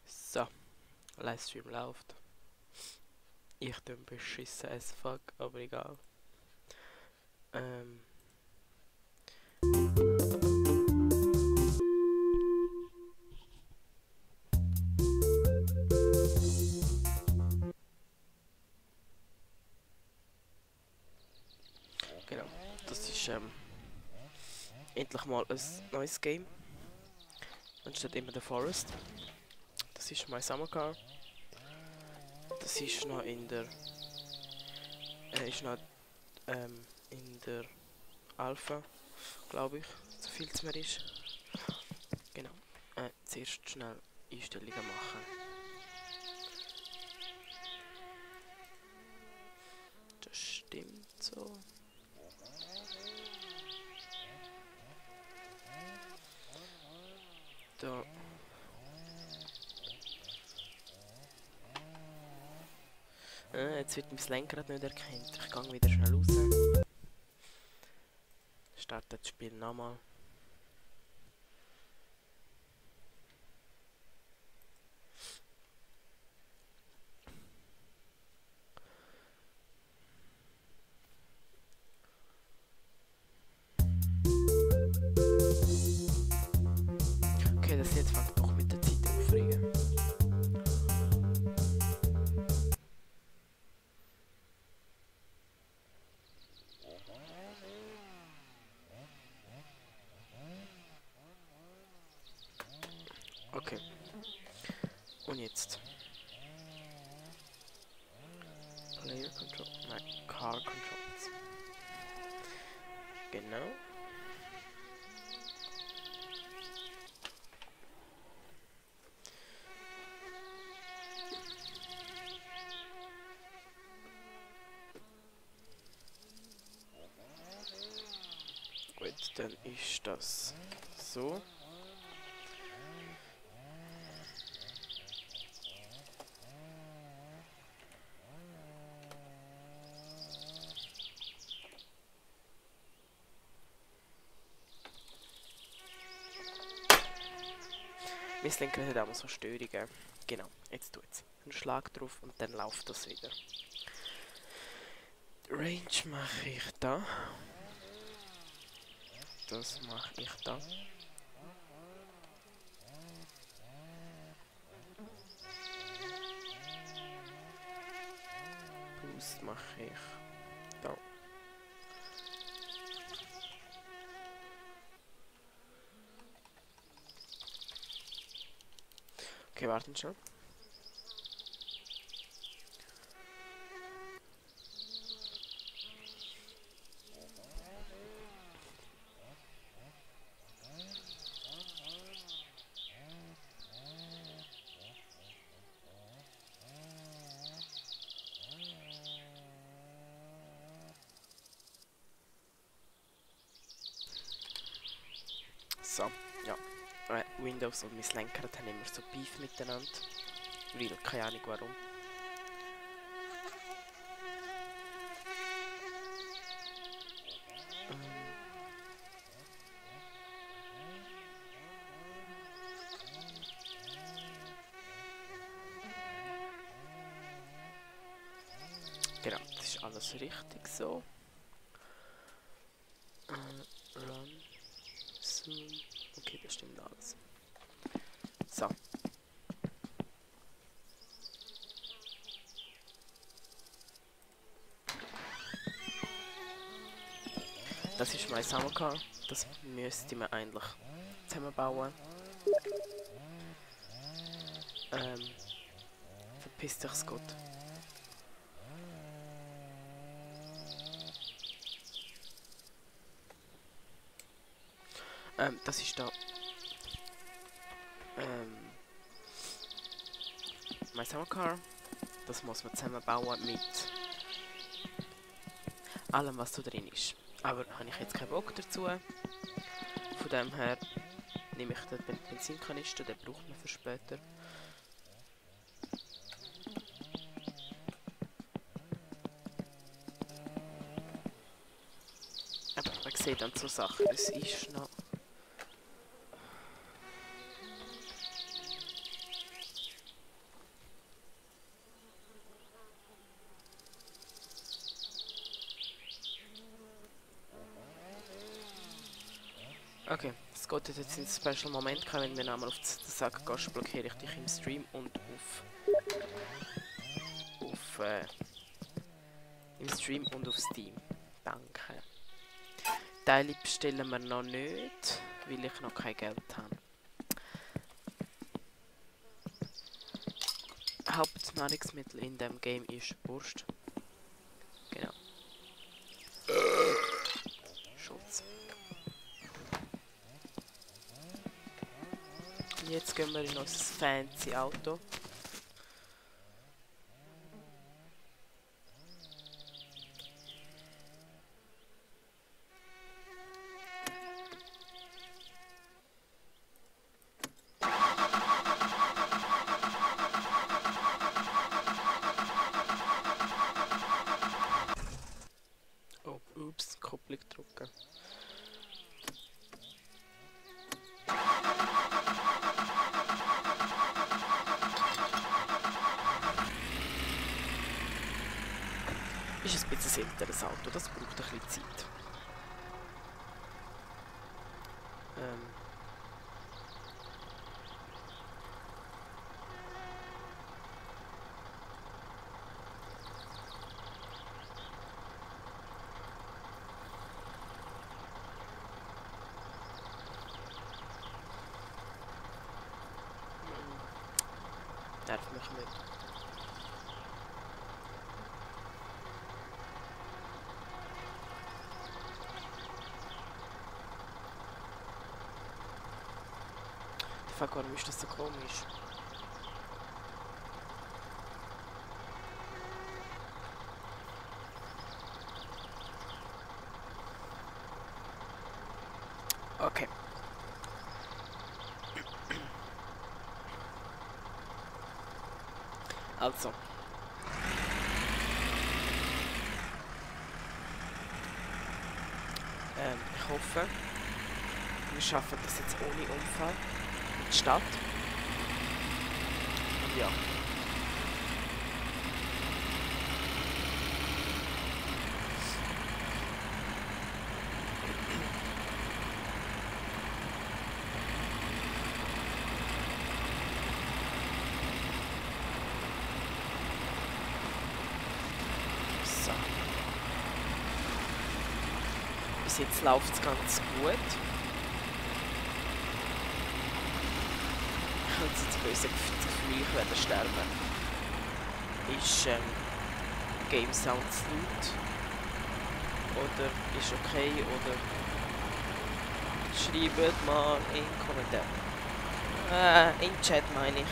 So, Livestream läuft. Ich bin beschissen as fuck, aber egal. Genau, das ist endlich mal ein neues Game. Anstatt immer der Forest. Das ist My Summer Car. Das ist noch in der in der Alpha, glaube ich, so viel es mir ist. Genau. Zuerst schnell Einstellungen machen. Das stimmt so. Da. Jetzt wird mein Lenkrad nicht erkannt. Ich gehe wieder schnell raus. Starte das Spiel nochmal. Okay, das jetzt fängt doch mit der Zeit aufregen. Okay. Und jetzt. Player Control. Nein, Car Controls. Genau. Gut, dann ist das so. Mein Lenkrad hat auch so Störungen. Genau, jetzt tut's. Einen Schlag drauf und dann läuft das wieder. Range mache ich da. Das mache ich da. Boost mache ich da. Okay, warten schon. So, ja. Windows und mein Lenkrad haben immer so Beef miteinander. Weil, keine Ahnung warum. Genau, das ist alles richtig so. Run. Zoom. Okay, das stimmt alles. So. Das ist mein Summercar. Das müsste man eigentlich zusammenbauen. Verpiss dich, Scott. Das ist da. Mein Summercar. Das muss man zusammenbauen mit allem, was da drin ist. Aber habe ich jetzt keinen Bock dazu. Von dem her nehme ich den Benzinkanister, den braucht man für später. Aber man sieht dann so Sachen, es ist noch... Okay, es geht jetzt in Special Moment, wenn wir nochmal auf den Sack gehst, blockiere ich dich im Stream und im Stream und auf Steam. Danke. Teile bestellen wir noch nicht, weil ich noch kein Geld habe. Hauptnahrungsmittel in dem Game ist Wurst. Genau. Schutz. Jetzt gehen wir in unser fancy Auto. Oh, ups, Kupplung drücken. Ist ein bisschen älteres Auto, das braucht ein bisschen Zeit. Nervt mich nicht. Fuck, warum ist das so komisch? Okay. Also. Ich hoffe, wir schaffen das jetzt ohne Unfall in die Stadt. Und ja. So. Bis jetzt läuft es ganz gut. Ich habe jetzt das böse Gefühl, ich werde sterben. Ist Game Sounds laut? Oder ist okay? Oder schreibt mal in den Kommentaren. In den Chat meine ich.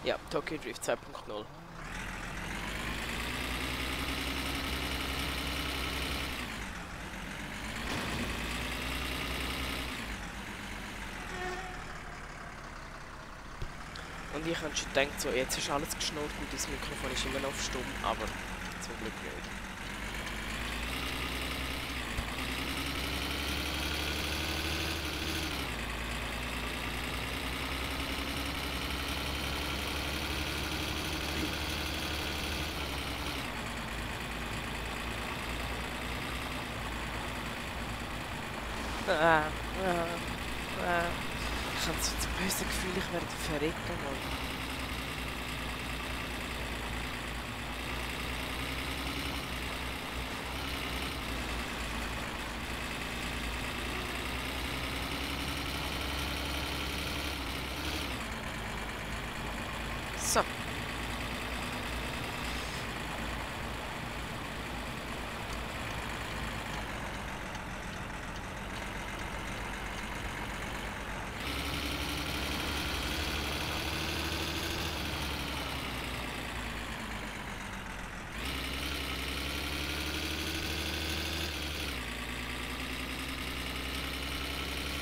Ja, Tokyo Drift 2.0. Und ich habe schon gedacht, so, jetzt ist alles geschnurrt und das Mikrofon ist immer noch auf stumm, aber zum Glück nicht. Ich habe so das böse Gefühl, ich werde verrecken, Mann. So.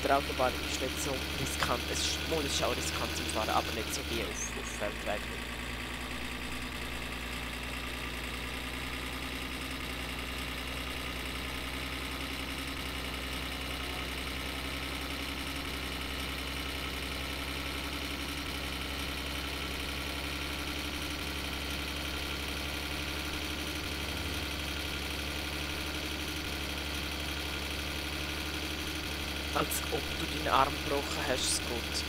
Der Autobahn ist nicht so riskant. Es ist auch riskant zum Fahren, aber nicht so wie auf Feldweg. Als ob du deinen Arm gebrochen hast, ist gut.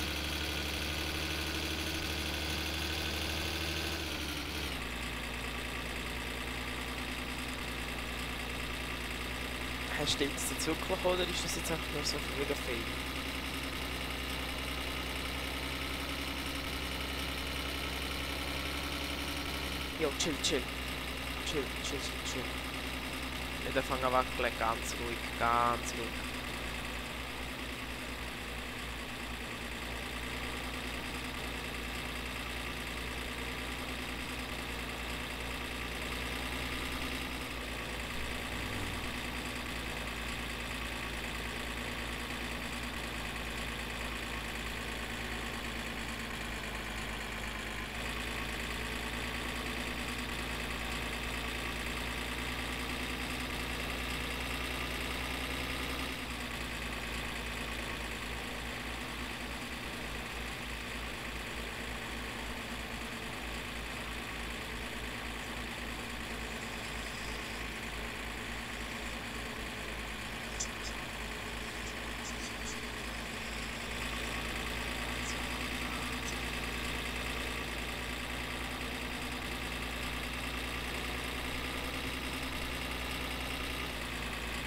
Stimmt das jetzt wirklich oder ist das jetzt einfach nur so wegen Film? Jo, chill. Chill. Nicht anfangen wackeln, ganz ruhig.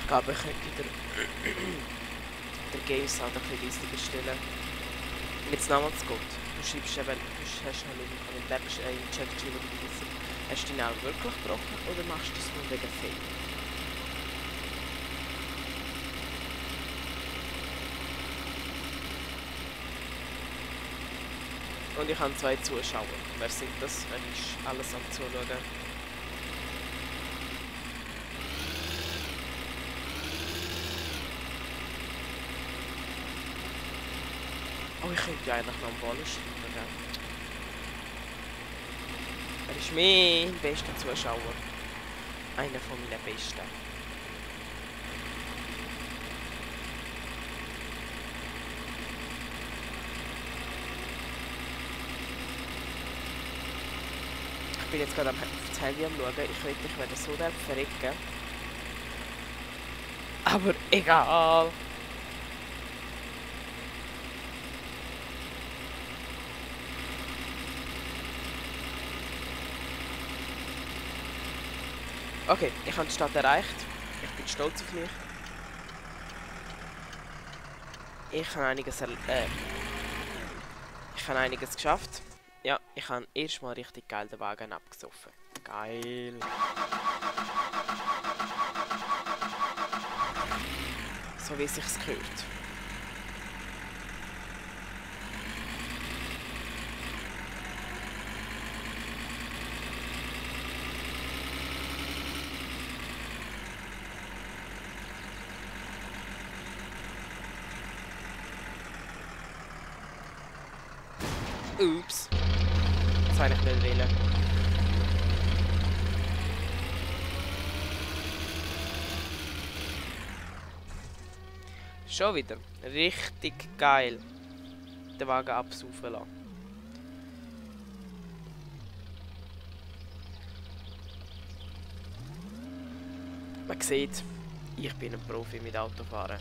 Ich glaube, ich könnte den Game Sound ein bisschen leiser stellen. Wenn es damals geht, du schreibst eben, du hast noch in den Kommentaren im Chat geschrieben, hast du deinen Augen wirklich gebrochen oder machst du das nur wegen Fame? Und ich habe 2 Zuschauer. Wer sind das? Wer ist alles am Zuschauen? Oh, ich könnte ja eigentlich noch einen Bonus schreiben, gell? Er ist mein bester Zuschauer. Einer von meinen besten. Ich bin jetzt gerade auf das Handy am schauen. Ich werde so verrecken. Aber egal. Okay, ich habe die Stadt erreicht. Ich bin stolz auf mich. Ich habe einiges geschafft. Ja, ich habe erstmal richtig geil den Wagen abgesoffen. Geil. So wie es sich gehört. Oops. eigentlich nicht wählen. Schon wieder. Richtig geil. Den Wagen absaufen lassen. Man sieht, ich bin ein Profi mit Autofahren.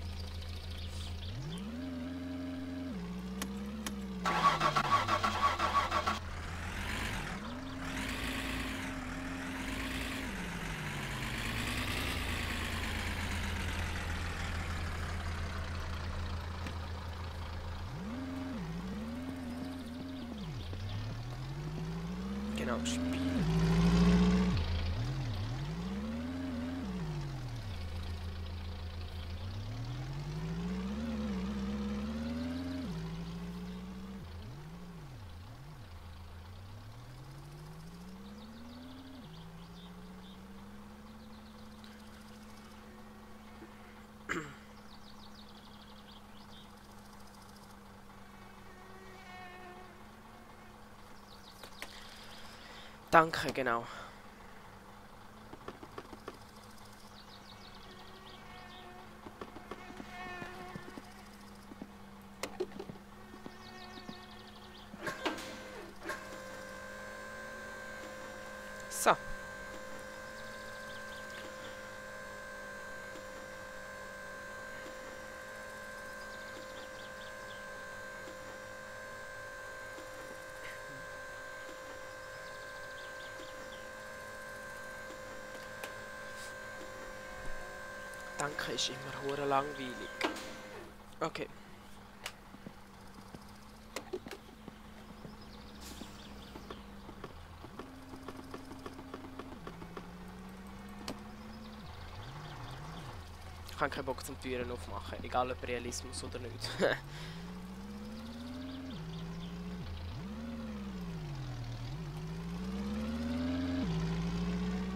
Genau, Spiel. Danke, genau. So. Danke ist immer hure langweilig. Okay. Ich habe keinen Bock zum Türen aufmachen, egal ob Realismus oder nicht.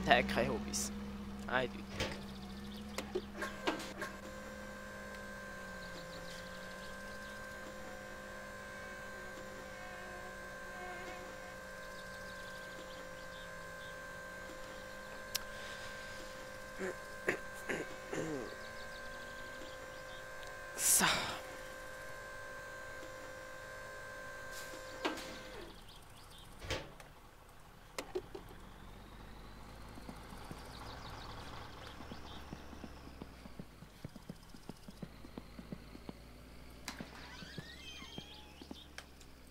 Der hat keine Hobbys. Eindeutig. So.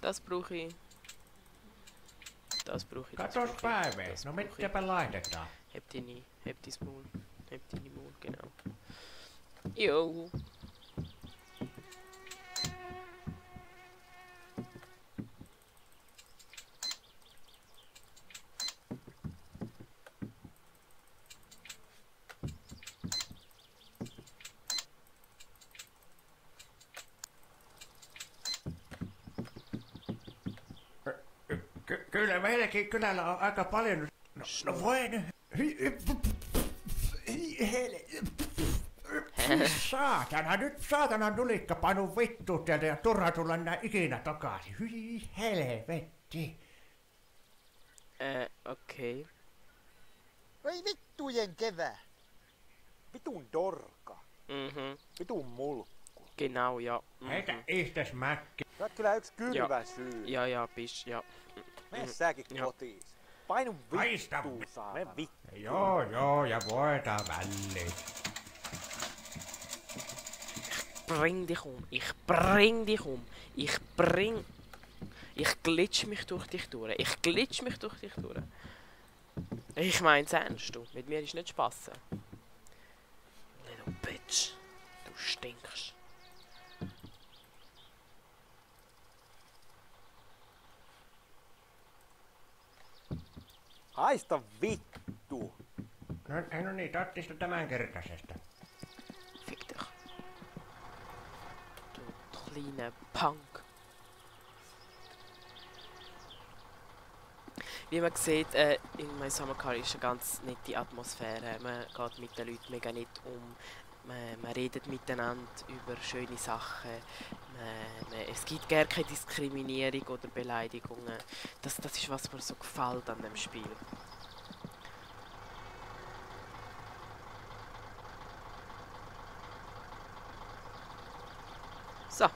Das brauche ich. Das brauche ich. Katos päivää, no mitäpä laitetaan? Heb dein Maul. Heb deine Maul, genau. Jo. Kyllä meilläkin kylällä on aika paljon. No voi nyt. Saatana, nyt saatana nulikka panu vittu täältä ja turha tulla nää ikinä takaisin. Hyi helvetti. Okay. Ei vittujen kevää. Vitun dorka. Mhm. Vitun mulkku. Genau, ja. Heitä ihtes mäkki. Sä oot kyllä yks kylvä syy. Ja, bis, ja. Mene säkin Joo. kotiin. Painu Haista. vittuun saa. Mene vittuun. Joo, ja voidaan väliin. Bring dich um. Ich bring dich um. Ich glitsch mich durch dich durch. Ich mein's ernst, du. Mit mir ist nicht spassen. Little bitch. Du stinkst. Haista vittu. No niin, tattista tämänkertaisesta. Fick dich. Du kleiner Punk. Wie man sieht, in My Summer Car ist eine ganz nette Atmosphäre. Man geht mit den Leuten mega nett um. man redet miteinander über schöne Sachen. Es gibt gar keine Diskriminierung oder Beleidigungen. Das ist, was mir so gefällt an dem Spiel. So.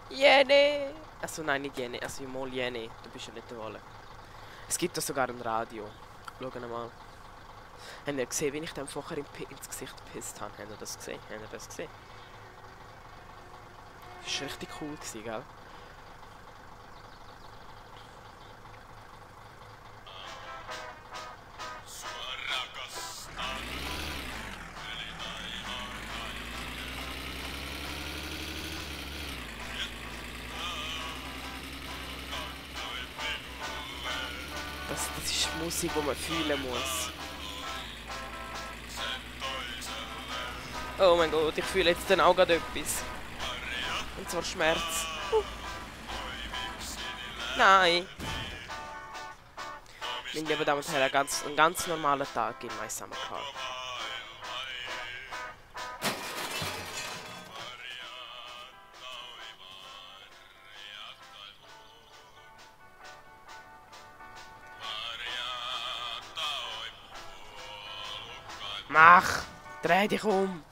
Jene! Also nein, nicht Jene, also mal Jene. Du bist ja nicht der Wolle. Es gibt da sogar ein Radio. Schauen mal. Habt ihr gesehen, wie ich dem vorher ins Gesicht gepisst habe? Habt ihr das gesehen? Habt ihr das gesehen? Das war richtig cool, gell? Das ist Musik, die man fühlen muss. Oh mein Gott, ich fühle jetzt dann auch gerade etwas. Und zwar Schmerz. Nein! Meine lieben Damen und Herren, ein ganz normaler Tag in My Summer Car. Mach! Dreh dich um!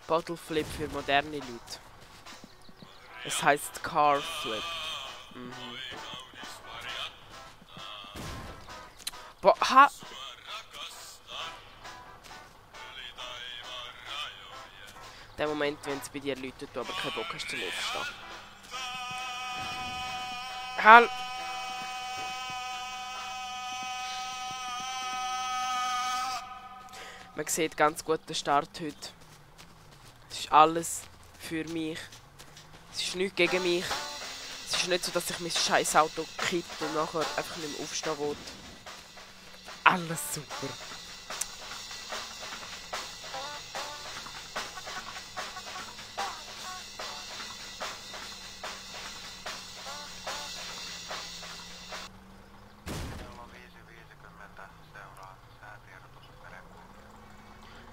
Bottle Flip für moderne Leute. Es heißt Car Flip. Mhm. Boah, ha! Der Moment, wenn es bei dir läutet, du aber keinen Bock hast zum Aufstehen. Halt! Man sieht ganz gut den Start heute. Es ist alles für mich. Es ist nichts gegen mich. Es ist nicht so, dass ich mein scheiß Auto kippt und nachher einfach nicht mehr aufstehen will. Alles super.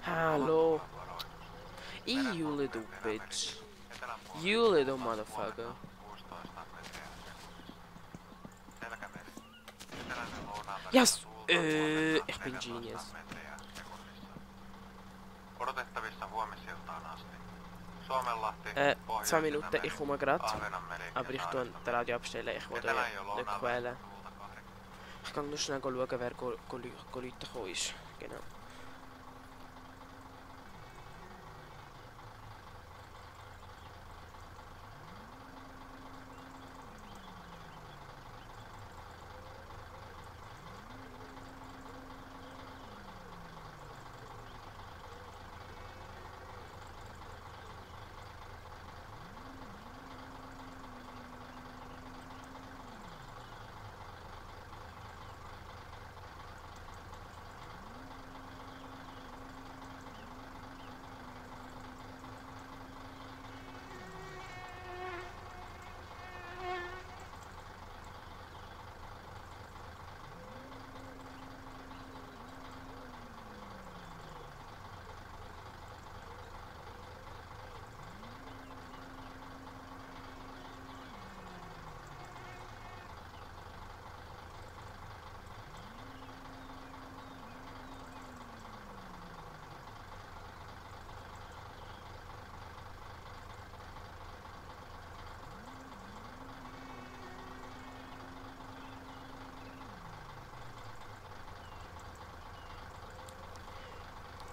Hallo. You little bitch. You little motherfucker. Yes! Ich bin Genius. Odotettavissa huomisiltaan asti. Suomenlahti, 2 Minuten, ich komme gerade. Aber ich tue den Radio abstellen, ich will nicht quälen. Ich kann nur schnell schauen, wer Leute gekommen ist. Genau.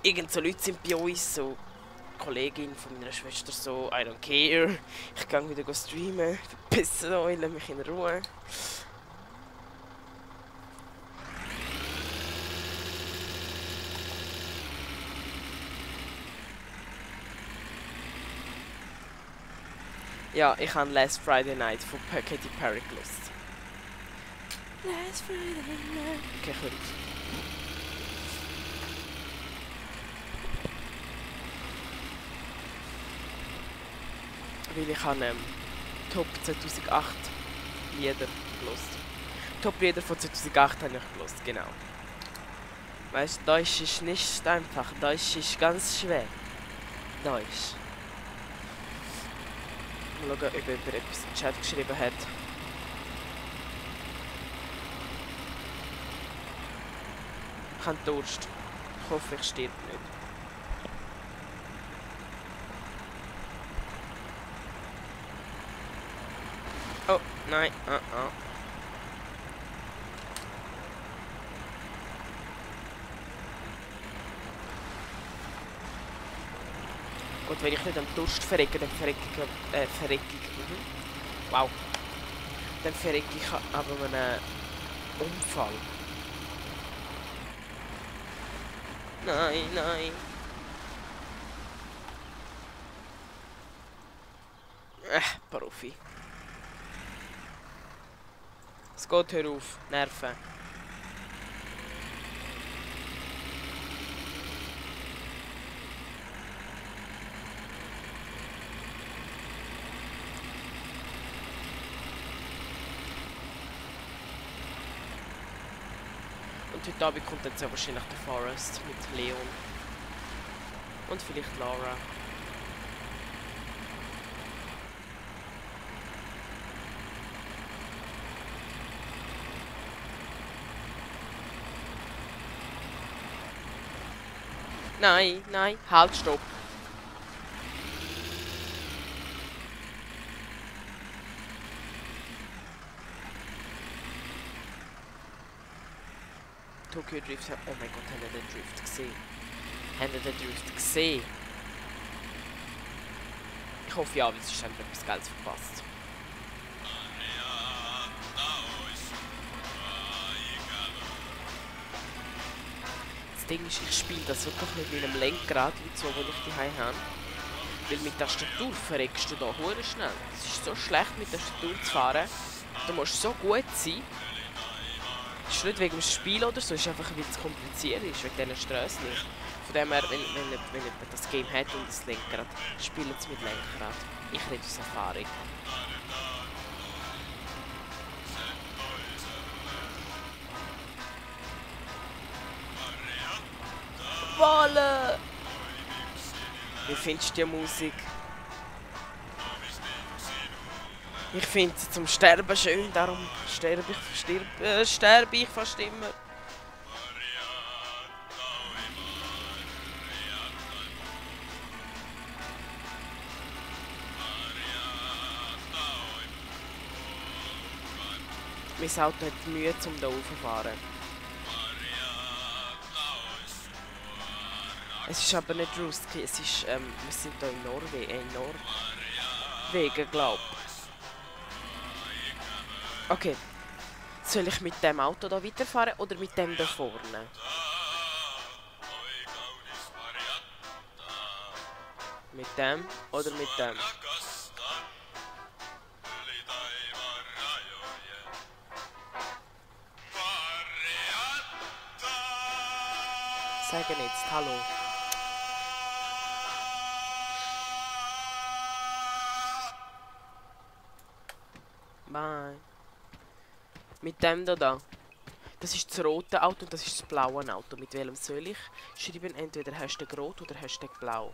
Irgend so Leute sind bei uns, so Kollegin von meiner Schwester, so I don't care, ich gehe wieder streamen, verpissen euch, lasst mich in Ruhe. Ja, ich habe Last Friday Night von Katy Perry gelesen. Last Friday Night. Okay, kommt. Weil ich habe Top 2008 Lieder gelesen. Top Lieder von 2008 habe ich gelesen, genau. Weißt du, Deutsch ist nicht einfach, Deutsch ist ganz schwer. Deutsch. Mal schauen, ob jemand etwas im Chat geschrieben hat. Ich habe Durst. Ich hoffe, ich stirb nicht. Oh, nein. Gut, wenn ich nicht am Durst verrecke, dann verrecke ich. Wow. Dann verrecke ich aber einen Unfall. Nein. Profi. Es geht, hör auf. Nerven. Und heute Abend kommt jetzt ja wahrscheinlich der Forest mit Leon. Und vielleicht Laura. Nein, halt, stopp. Tokyo Drift, oh mein Gott, haben wir den Drift gesehen? Ich hoffe ja, weil sonst haben wir etwas Geld verpasst. Das Ding ist, ich spiele das wirklich mit meinem Lenkrad, wie so, wo ich daheim habe. Weil mit Tastatur verreckst du da hure schnell. Es ist so schlecht mit Tastatur zu fahren. Du musst so gut sein. Es ist nicht wegen dem Spiel oder so, es ist einfach, weil es kompliziert ist, wegen diesen Strössen. Von dem her, wenn jemand das Game hat und das Lenkrad, spielt es mit Lenkrad. Ich rede aus Erfahrung. Wolle! Wie findest du die Musik? Ich finde sie zum Sterben schön, darum sterbe ich fast immer. Mein Auto hat Mühe, um hier raufzufahren. Es ist aber nicht Ruski, es ist, wir sind hier in Norwegen, glaube ich. Okay. Soll ich mit dem Auto hier weiterfahren oder mit dem da vorne? Mit dem oder mit dem? Sagen jetzt Hallo. Bye. Mit dem da. Das ist das rote Auto und das ist das blaue Auto. Mit welchem soll ich schreiben? Entweder Hashtag rot oder Hashtag blau.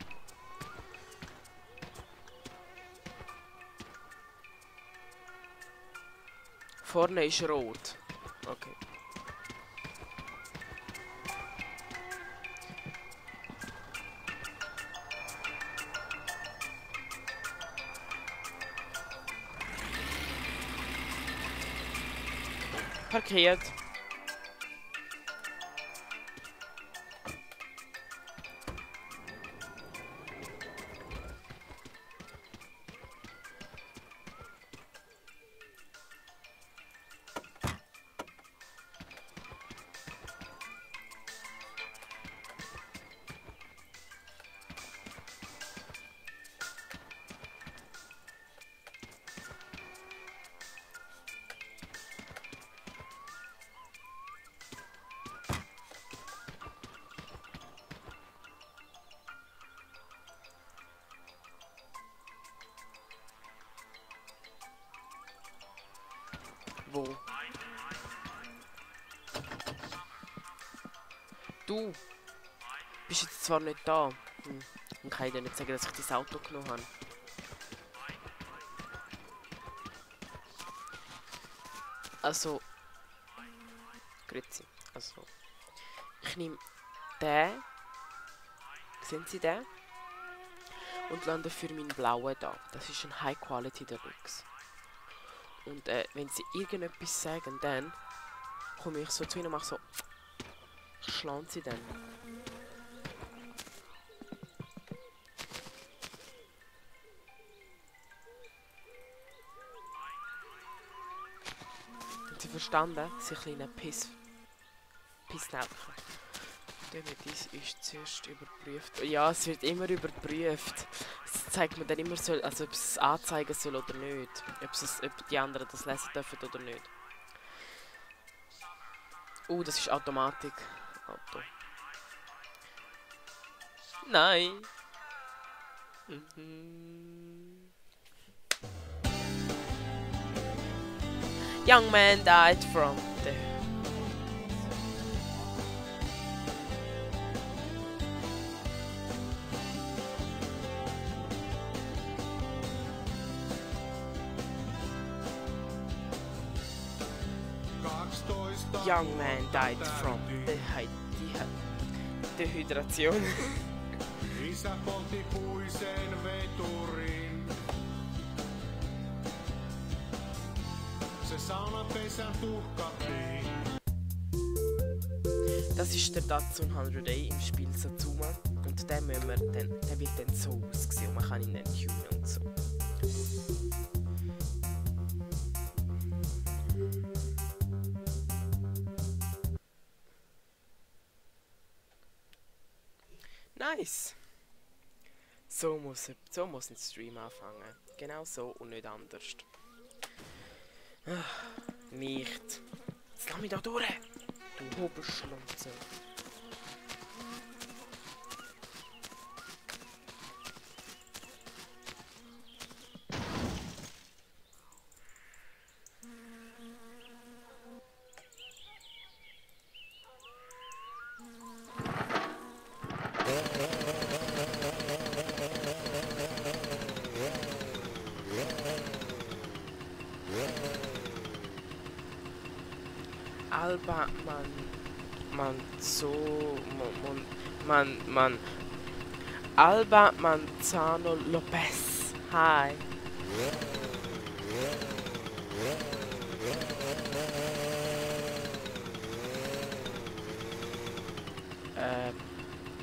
Vorne ist rot. Okay. Parkiert. Wo? Du bist jetzt zwar nicht da. Dann kann ich dir nicht sagen, dass ich das Auto genommen habe. Also. Grüezi. Also. Ich nehme den. Sehen Sie den? Und lande für meinen blauen da. Das ist ein High Quality Deluxe. Und wenn Sie irgendetwas sagen, dann komme ich so zu Ihnen und mache so. Schlagen Sie dann. Haben Sie verstanden? Sie kleine Pissnäpfchen. Dies ist zuerst überprüft. Ja, es wird immer überprüft. Es zeigt mir dann immer so, also ob es anzeigen soll oder nicht. Ob die anderen das lesen dürfen oder nicht. Das ist Automatik. Auto. Nein. Young man died from the... Young man died from dehydration. Isä poltti puisen veturin. Se saunapesän tuhkattiin. Das ist der Datsun 100A im Spiel Satsuma. Und der wird dann so aussehen und man kann ihn dann tunen und so. Nice! So muss ein Stream anfangen. Genau so und nicht anders. Nicht. Jetzt lass mich da durch! Du Hobelschlunze. Alba Alba Manzano Lopez. Hi.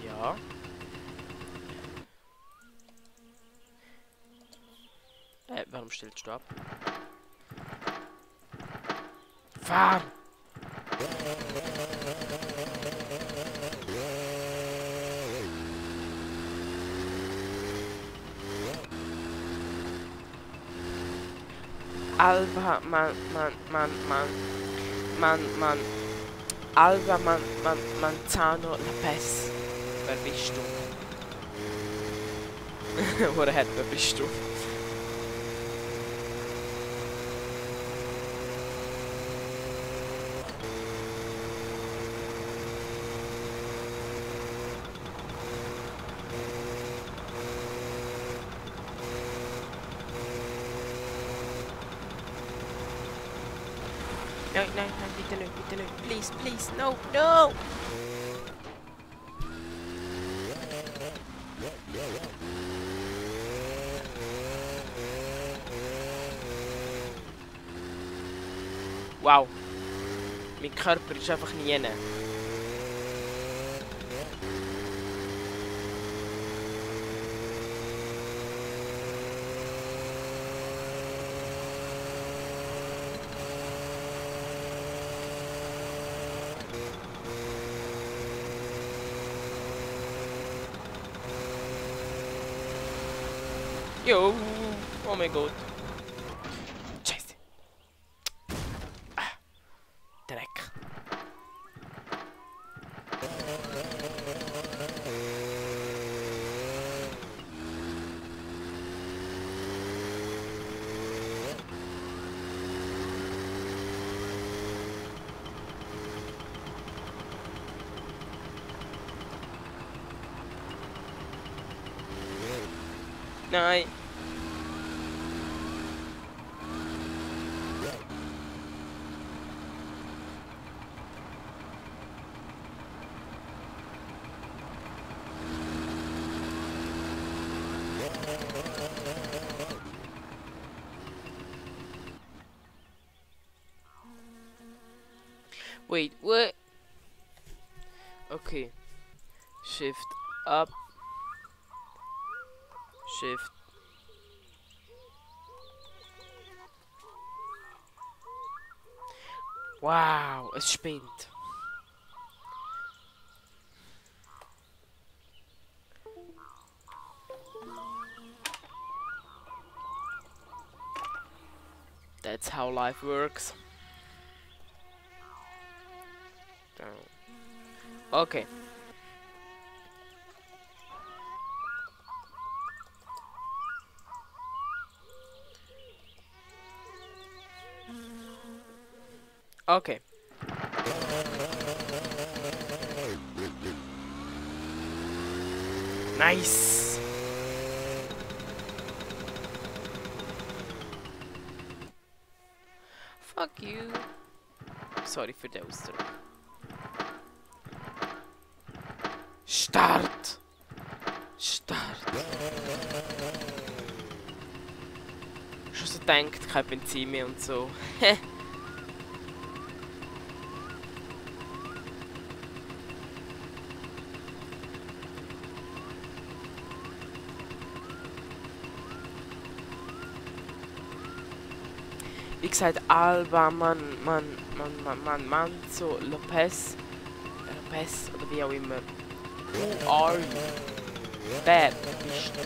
Ja. Warum stellst du ab? Fahr! Alba Alba Manzano Lopez. Wer bist du? Woher wer bist du? No, bitte nicht, please, no! Wow, mein Körper ist einfach nie hin. Yo! Oh mein Gott! Scheiße! Dreck! Nein. Wait, what? Okay. Shift up. Shift. Wow, es spinnt. That's how life works. Okay. Okay. Nice. Fuck you. Sorry für den Ausdruck. Start! Start! Schon so denkt, kein Benzin mehr und so. Wie gesagt, Alba, Manzo, Lopez, oder wie auch immer. Who are you? Wer bist du?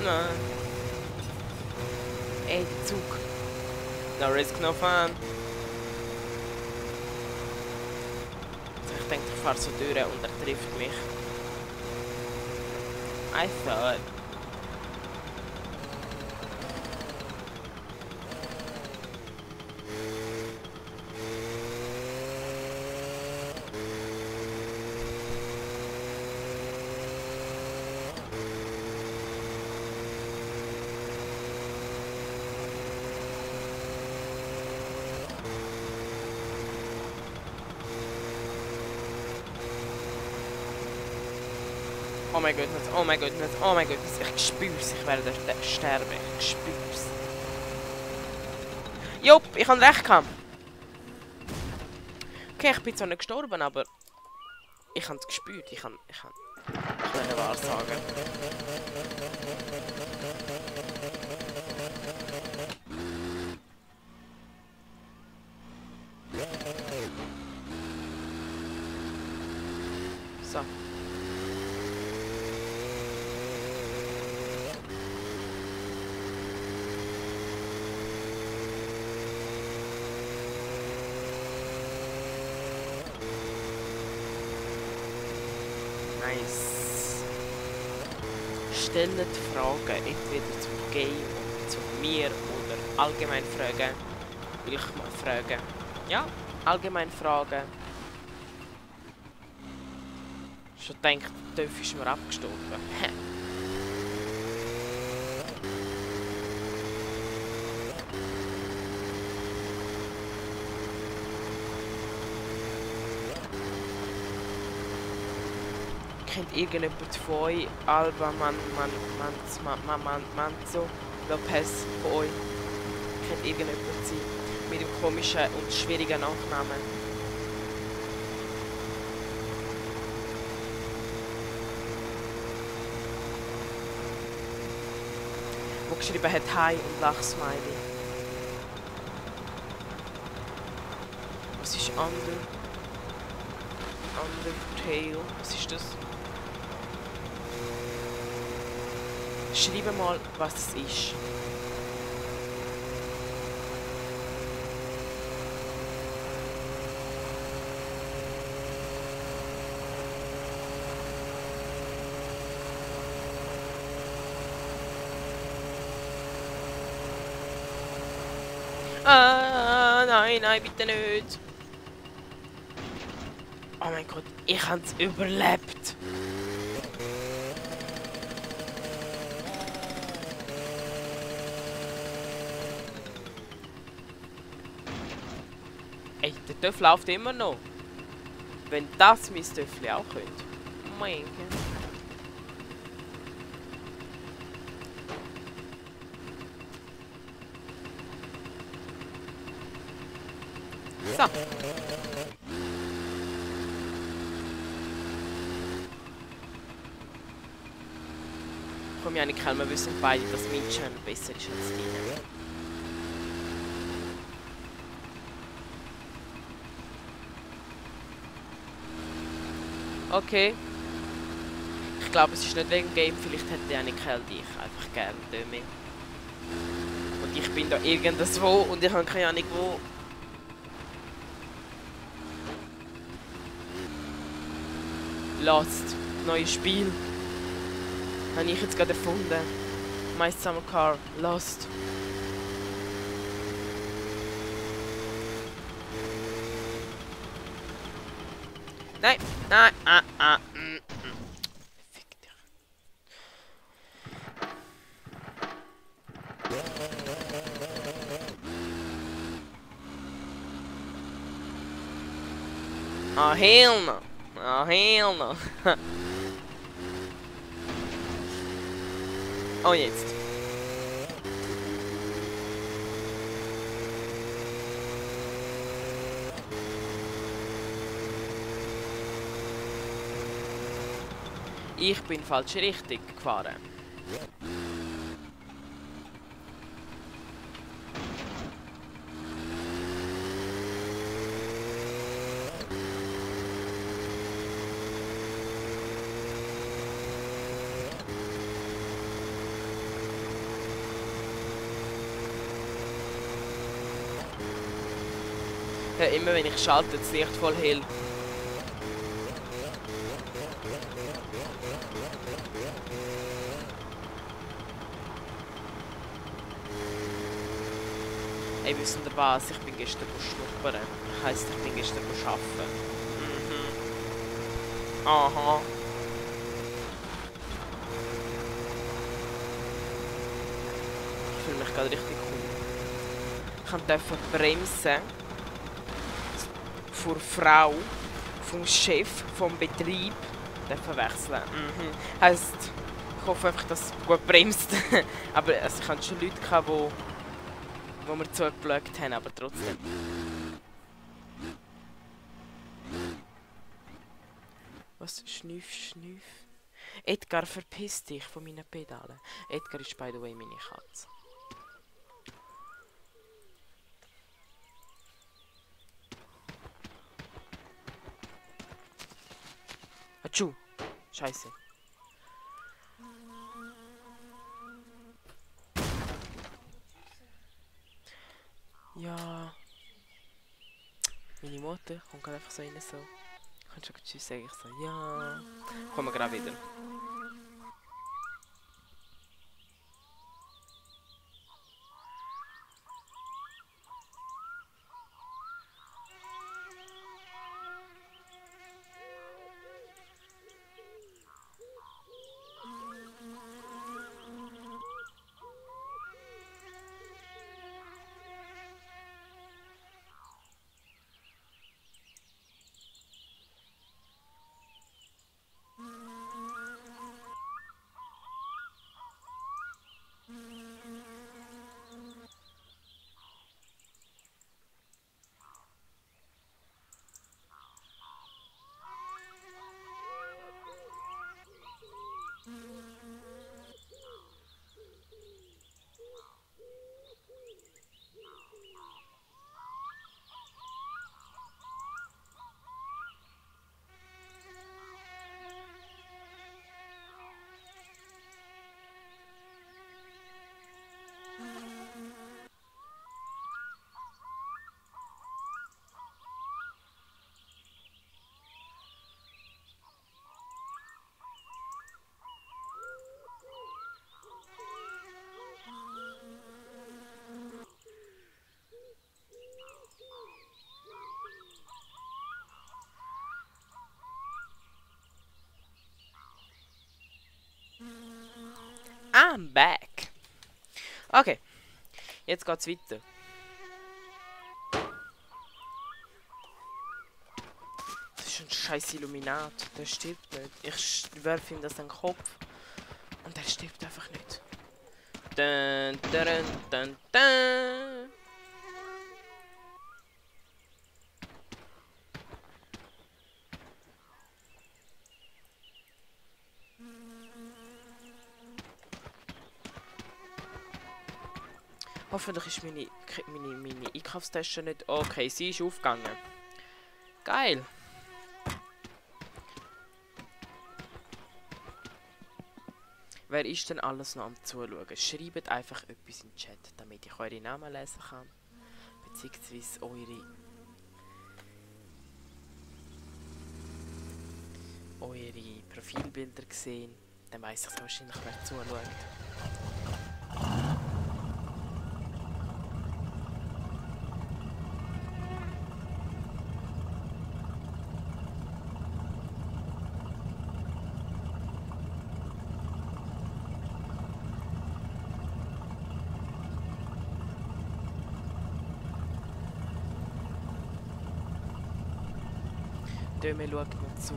Nein. Ey, der Zug. No risk, no fun. Ich denke, ich fahre so durch und er trifft mich. I thought. Oh mein Gott, oh mein Gott, oh mein Gott, ich spür's, ich werde sterben, ich spür's. Jupp, ich habe recht gehabt. Okay, ich bin zwar nicht gestorben, aber ich habe es gespürt, ich werde wahr sagen. So. Nice. Stellt Fragen entweder zum Game oder zu mir oder allgemein Fragen. Will ich mal fragen? Ja, allgemein Fragen. Schon denkt, der Töff ist mir abgestorben. Kennt irgendjemand von euch Alba Manzo Lopez von euch? Kennt irgendjemand sie mit dem komischen und schwierigen Nachnamen? Wo geschrieben hat Hi und Lachsmiley. Was ist Undertale? Was ist das? Schreibe mal, was es ist. Ah, nein, nein, bitte nicht. Oh mein Gott, ich hab's überlebt. Ey, der Töff läuft immer noch. Wenn das mein Töffli auch könnte. Oh mein Gott. So. Komm, Janik, wir wissen beide, dass mein Channel besser ist als deine. Okay. Ich glaube, es ist nicht wegen dem Game. Vielleicht hätte Janik dich einfach gerne Dömi. Und ich bin da irgendwo und ich habe keine Ahnung wo. Lost. Neues Spiel. Habe ich jetzt gerade erfunden. My Summer Car. Lost. Nein, nein, Fick dich. Ah, hell no. Ah, hell no. Oh, jetzt. Ich bin falsch richtig gefahren. Ja, immer wenn ich schalte, das Licht voll hell. Ey, wisst ihr was? Ich bin gestern schnuppern. Heisst, ich bin gestern arbeiten. Mhm. Aha. Ich fühle mich gerade richtig cool. Ich durfte bremsen. Vor Frau, vom Chef, vom Betrieb. Dürfen wechseln. Mhm. Heisst, ich hoffe einfach, dass es gut bremst. Aber also, ich hatte schon Leute, wo mir zugeschaut haben, aber trotzdem. Was? Schnüff, schnüff. Edgar, verpiss dich von meinen Pedalen. Edgar ist by the way meine Katze. Atschu! Scheiße. Ja. Meine Mutter kommt gerade einfach so rein, so. Kannst du tschüss sagen? Ich so, ja. Kommen wir gerade wieder. I'm back. Okay, jetzt geht's weiter. Das ist ein scheiß Illuminat. Der stirbt nicht. Ich werfe ihm das an den Kopf. Und er stirbt einfach nicht. Dun, dun, dun, dun. Hoffentlich ist meine Einkaufstasche nicht... Okay, sie ist aufgegangen. Geil. Wer ist denn alles noch am Zuschauen? Schreibt einfach etwas in den Chat, damit ich eure Namen lesen kann. Beziehungsweise eure Profilbilder sehen. Dann weiss ich wahrscheinlich, wer zuschaut. Döme schaut noch zu.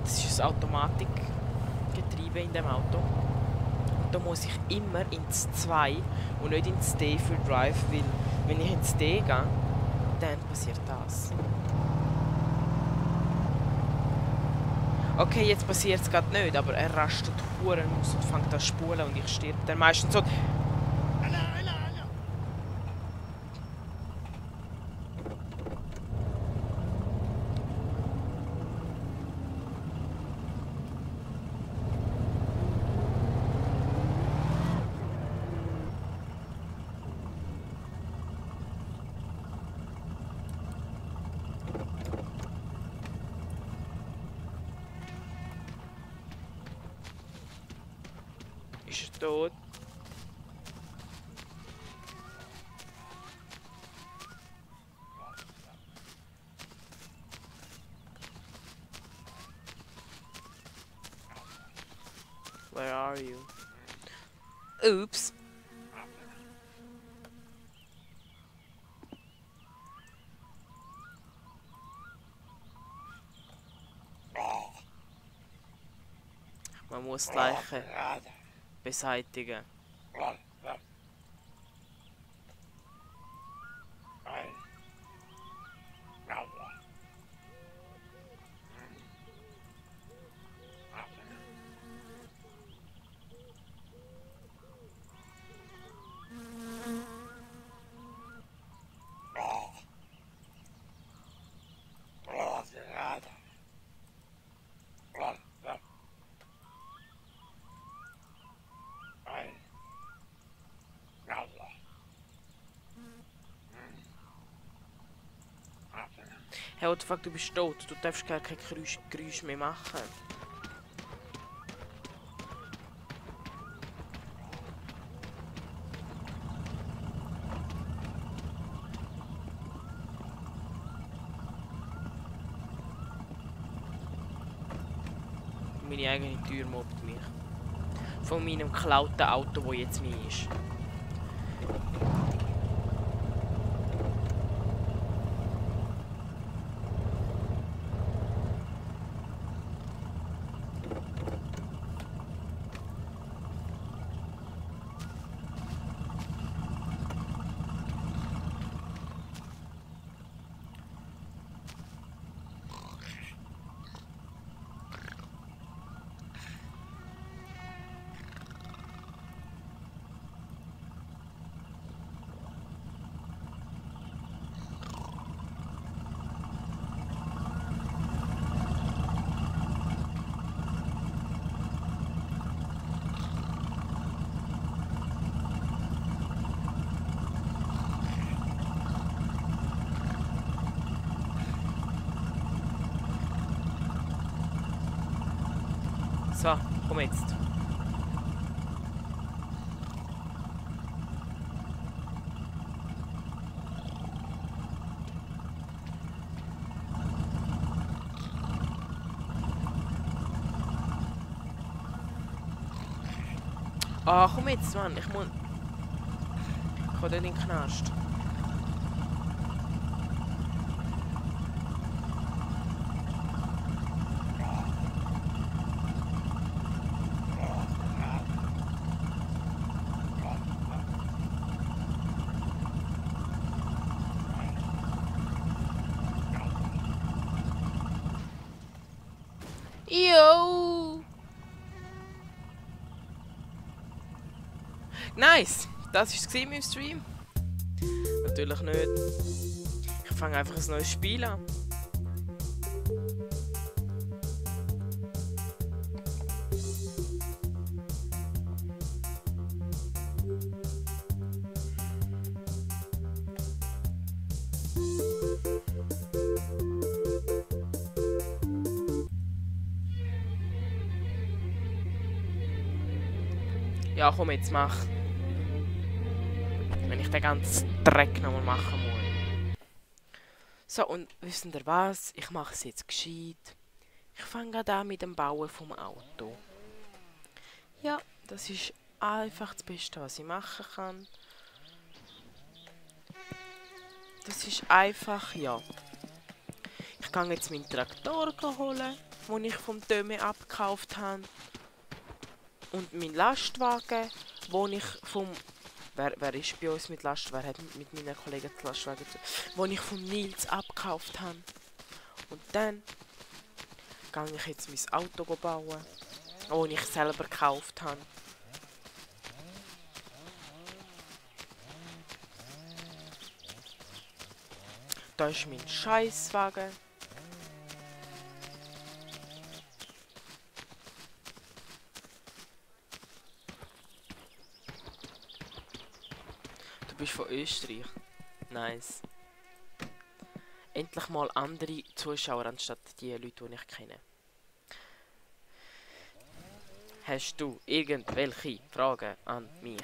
Das ist ein Automatikgetriebe in dem Auto. Und da muss ich immer ins 2 und nicht ins D für Drive, weil wenn ich ins D gehe, dann passiert das. Okay, jetzt passiert es gerade nicht, aber er rastet Huren aus und fängt an zu spulen und ich stirb dann meistens so. Ist er tot? Where are you? Oops. Man muss die Leiche beseitigen. Hey, what the fuck, du bist tot. Du darfst gar kein Geräusch mehr machen. Meine eigene Tür mobbt mich. Von meinem geklauten Auto, das jetzt mein ist. So, komm jetzt. Ah, komm jetzt, Mann. Ich muss... Ich kann dort in den Knast. Yo! Nice! Das war es in meinem Stream. Natürlich nicht. Ich fange einfach ein neues Spiel an. Ja, komm jetzt, mach. Wenn ich den ganzen Dreck nochmal machen muss. So, und wisst ihr was? Ich mache es jetzt gescheit. Ich fange gerade an mit dem Bauen vom Auto. Ja, das ist einfach das Beste, was ich machen kann. Das ist einfach, ja. Ich gehe jetzt meinen Traktor holen, den ich vom Döme abgekauft habe. Und mein Lastwagen, wo ich vom... Wer ist bei uns mit Lastwagen? Wer hat mit meinen Kollegen die Lastwagen zu... Wo ich vom Nils abgekauft habe. Und dann... gehe ich jetzt mein Auto bauen. Das ich selber gekauft habe. Da ist mein Scheißwagen. Du bist von Österreich. Nice. Endlich mal andere Zuschauer anstatt die Leute, die ich kenne. Hast du irgendwelche Fragen an mich?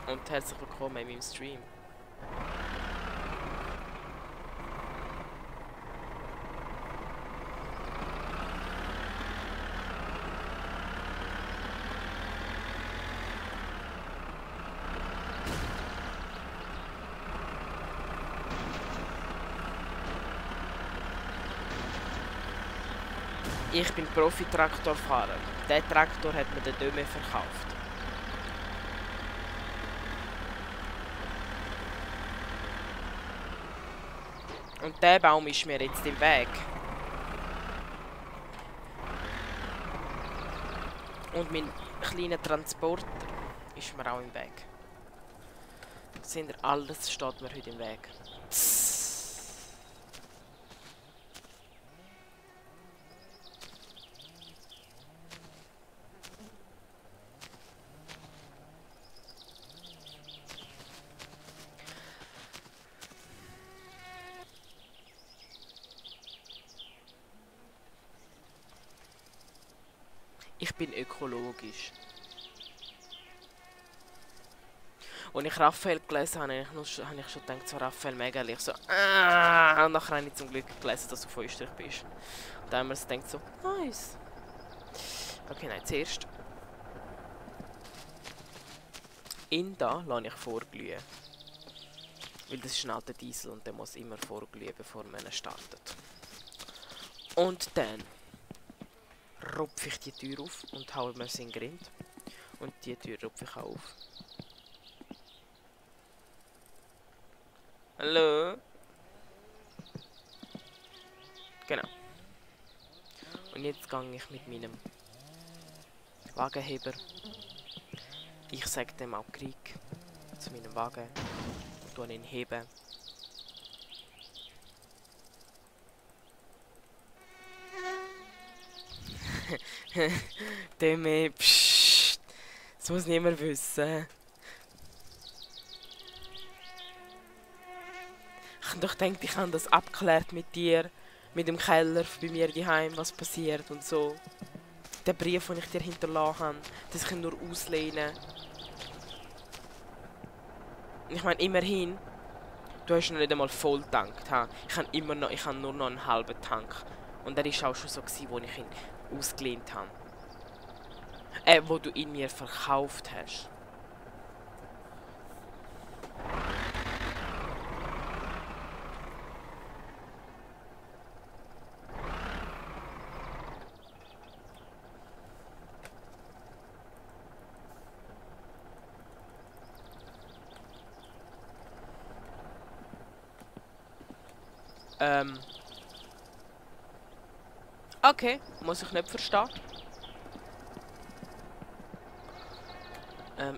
Und herzlich willkommen in meinem Stream. Ich bin Profi-Traktorfahrer. Der Traktor hat mir der Döme verkauft. Und der Baum ist mir jetzt im Weg. Und mein kleiner Transporter ist mir auch im Weg. Seht ihr, alles steht mir heute im Weg. Ich bin ökologisch. Als ich Raphael gelesen habe, habe ich schon gedacht, so Raphael Megeli. Ich so, und nachher habe ich zum Glück gelesen, dass du von Österreich bist. Und dann haben wir gedacht so, nice. Okay, nein, zuerst. Ihn da lasse ich vorglühen. Weil das ist ein alter Diesel und der muss immer vorglühen, bevor man ihn startet. Und dann rupfe ich die Tür auf und haue mir in den Grind. Und die Tür rupfe ich auch auf. Hallo? Genau. Und jetzt gehe ich mit meinem Wagenheber. Ich sage dem auch Krieg zu meinem Wagen und tue ihn heben. Demi, pssst. Das muss niemand wissen. Und ich denke, ich habe das abgeklärt mit dir, mit dem Keller bei mir daheim, was passiert und so. Der Brief, den ich dir hinterlassen habe, dass ich ihn nur auslehne. Ich meine, immerhin, du hast noch nicht einmal voll getankt. Ich habe nur noch einen halben Tank. Und er war auch schon so, wo ich ihn ausgelehnt habe. Wo du ihn mir verkauft hast. Okay, muss ich nicht verstehen.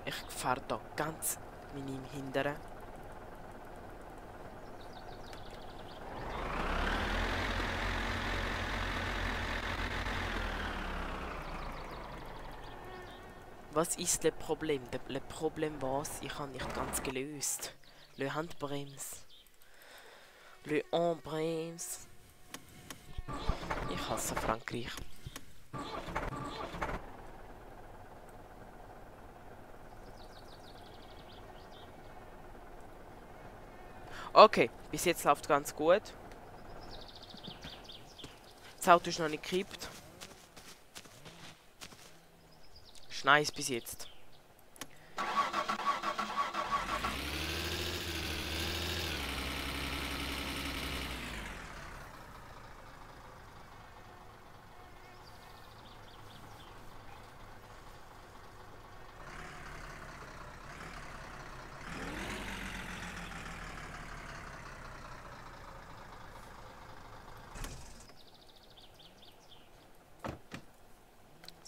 Ich fahre da ganz minim hindern. Was ist das Problem? Das Problem was? Ich habe nicht ganz gelöst. Le Handbremse. Le Handbremse. Ich hasse Frankreich. Okay, bis jetzt läuft ganz gut. Das Auto ist noch nicht gekippt. Ist nice bis jetzt.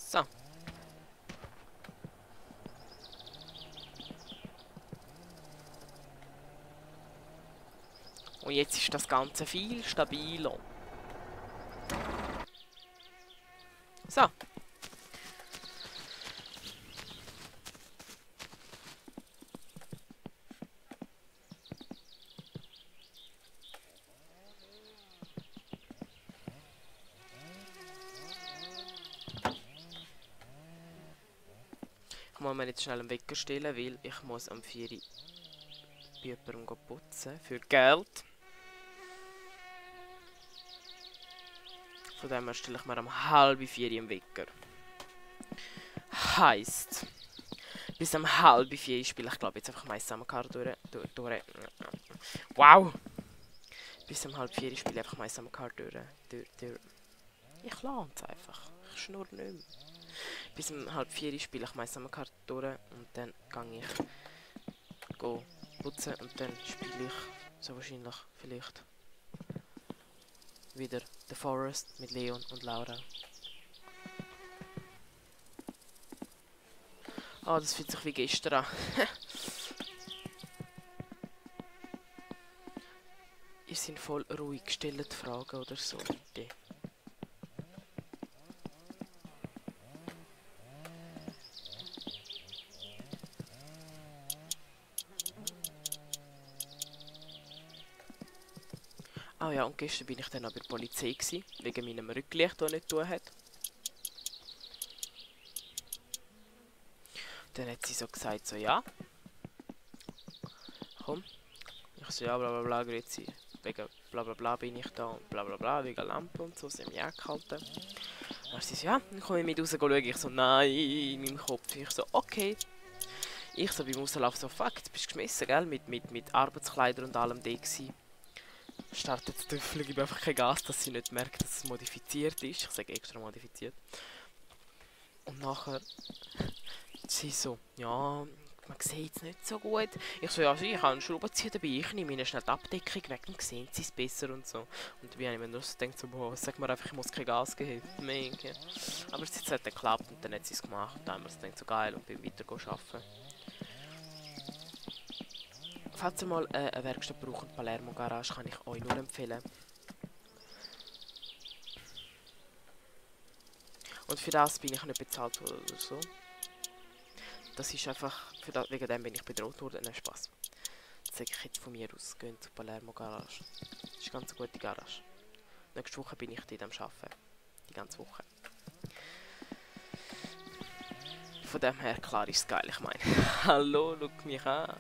So. Und jetzt ist das Ganze viel stabiler. So. Ich muss mir jetzt schnell einen Wecker stellen, weil ich muss am 4 Uhr bei jemandem putzen für Geld. Von dem her stelle ich mir um 3:30 einen Wecker. Heisst, bis um 3:30 spiele ich glaube jetzt einfach mein Summercar durch. Wow! Bis um 3:30 spiele ich einfach mein Summercar durch. Ich lerne es einfach. Ich schnurre nicht mehr. Bis um 3:30 spiele ich mein Summercar durch und dann gehe ich putzen und dann spiele ich so wahrscheinlich vielleicht wieder The Forest mit Leon und Laura. Ah, das fühlt sich wie gestern an. Ihr seid voll ruhig, stellt Fragen oder so. Bitte. Ah ja, und gestern bin ich dann auch bei der Polizei gewesen, wegen meinem Rücklicht, das nicht tun hat. Dann hat sie so gesagt, so ja. Komm. Ich so, ja, bla bla bla, grüezi. Wegen bla bla bla bin ich da und bla bla bla, wegen Lampe und so, sind wir angehalten. Dann sie so, ja, dann komme ich mit raus schauen. Ich so, nein, in meinem Kopf. Ich so, okay. Ich so beim Rauslauf so, fuck, jetzt bist du geschmissen, gell, mit Arbeitskleidern und allem da gewesen. Startet das Tüffel, gebe einfach kein Gas, dass sie nicht merkt, dass es modifiziert ist. Ich sage extra modifiziert. Und nachher sie so, ja, man sieht es nicht so gut. Ich so, ja, ich habe einen Schraubenzieher dabei, ich nehme ihnen schnell die Abdeckung weg, dann sehen sie es besser und so. Und dabei habe ich mir nur so gedacht, so, boah, sag mir einfach, ich muss kein Gas geben. Mega. Aber es hat dann geklappt und dann hat sie es gemacht. Und dann haben wir es gedacht, so geil und bin weiter arbeiten. Falls ihr mal eine Werkstatt braucht, Palermo Garage, kann ich euch nur empfehlen. Und für das bin ich nicht bezahlt worden oder so. Das ist einfach, wegen dem bin ich bedroht worden. Nein, Spaß. sage ich jetzt von mir aus, gehen zur Palermo Garage. Das ist eine ganz gute Garage. Nächste Woche bin ich dort am Arbeiten. Die ganze Woche. Von dem her, klar ist es geil, ich meine. Hallo, schau mich an.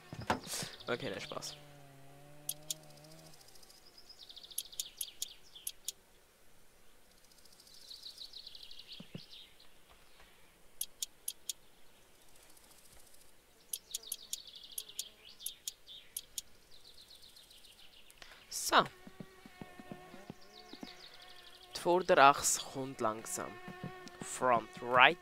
Okay, nein, Spaß. So. Die Vorderachse kommt langsam. Front right.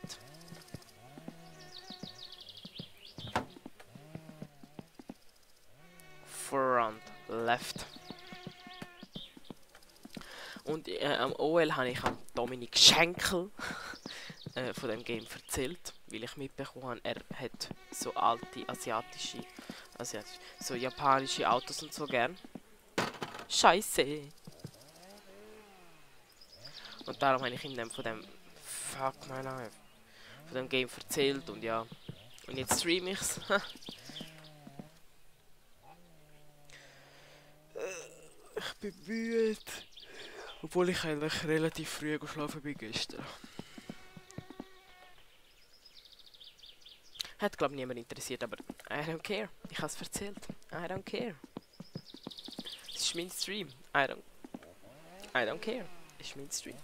Front left. Und am OL habe ich am Dominik Schenkel von dem Game erzählt, weil ich mitbekommen habe, er hat so alte asiatische, so japanische Autos und so gern. Scheiße! Und darum habe ich ihm dann von dem von dem Game erzählt und ja. Und jetzt streame ich's. Ich bin müde. Obwohl ich eigentlich relativ früh geschlafen bin gestern. Hat glaube ich niemand interessiert, aber I don't care. Ich habe es erzählt. I don't care. Es ist mein Stream. I don't care. Es ist mein Stream.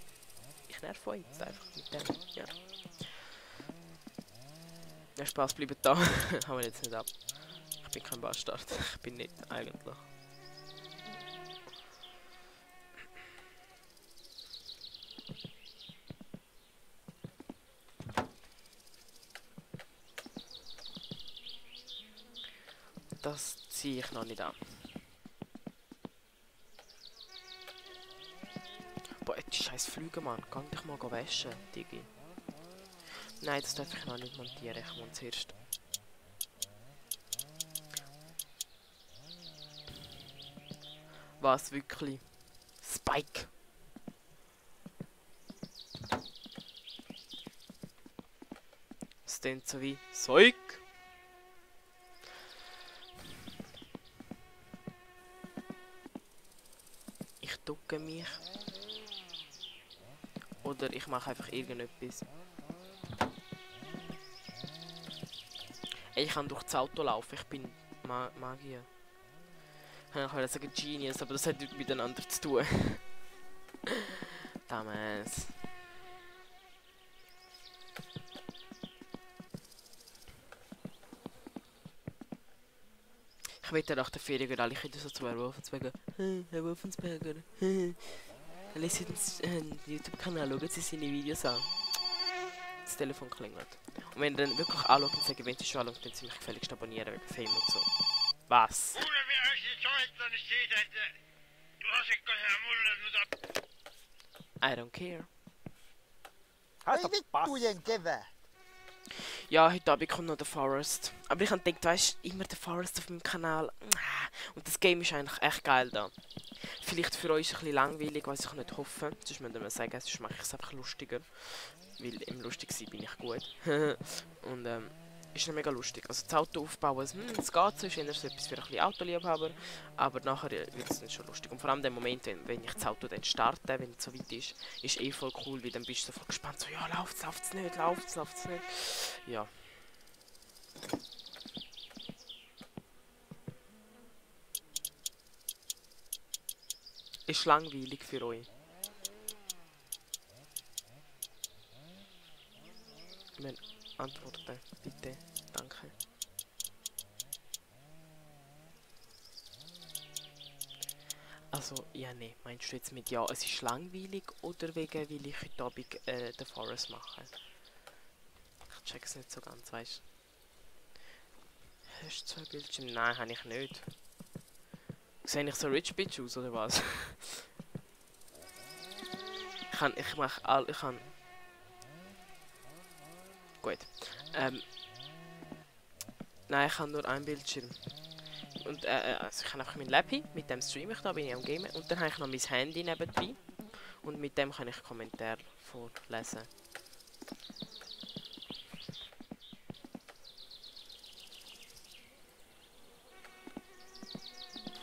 Ich nerv euch jetzt einfach mit dem. Ja. Der Spaß bleibt da. Haben wir jetzt nicht ab. Ich bin kein Bastard. Ich bin nicht eigentlich. Das ziehe ich noch nicht an. Boah, die scheiß Flüge, Mann. Kann dich mal waschen, Digi. Nein, das darf ich noch nicht montieren. Ich muss zuerst. Was wirklich? Spike. Es klingt so wie Zeug. Ich ducke mich. Oder ich mache einfach irgendetwas. Ey, ich kann durch das Auto laufen, ich bin Magier. Ich wollte sagen Genius, aber das hat nichts miteinander zu tun. Damals. Ich wette, nach der Ferien gehen alle Kinder so zu Herr Wolfensberger. Herr Wolfensberger. Lesen Sie den YouTube-Kanal, schauen Sie seine Videos an. Das Telefon klingelt. Und wenn ihr dann wirklich anschaut und sagt, wenn Sie schon anschaut, dann ziemlich gefälligst abonnieren wegen Fame und so. Was? I don't care. Hast du Vittujen kevät. Ja, heute Abend kommt noch der Forest. Aber ich habe gedacht, weißt du, immer der Forest auf meinem Kanal. Und das Game ist eigentlich echt geil da. Vielleicht für euch ein bisschen langweilig, was ich nicht hoffe. Sonst müsst ihr mir sagen, sonst mache ich es einfach lustiger. Weil im lustig sein bin ich gut. Und ist noch mega lustig. Also das Auto aufbauen, es geht so, ist eher so etwas für ein bisschen Autoliebhaber. Aber nachher wird es dann schon lustig. Und vor allem der Moment, wenn ich das Auto dann starte, wenn es so weit ist eh voll cool, weil dann bist du so voll gespannt, so ja, läuft's nicht. Ja. Ist langweilig für euch. Wenn antworten, bitte. Danke. Also, ja, nee. Meinst du jetzt mit ja, es ist langweilig oder wegen, weil ich heute Abend den Forest mache? Ich check's nicht so ganz, weißt du? Hast du 2 Bildschirme? Nein, habe ich nicht. Sehe ich so Rich Bitch aus, oder was? ich kann... Gut. Nein, ich habe nur einen Bildschirm. Und also ich habe einfach mein Laptop, mit dem streame ich da, bin ich am Gamen. Und dann habe ich noch mein Handy nebenbei. Und mit dem kann ich Kommentare vorlesen.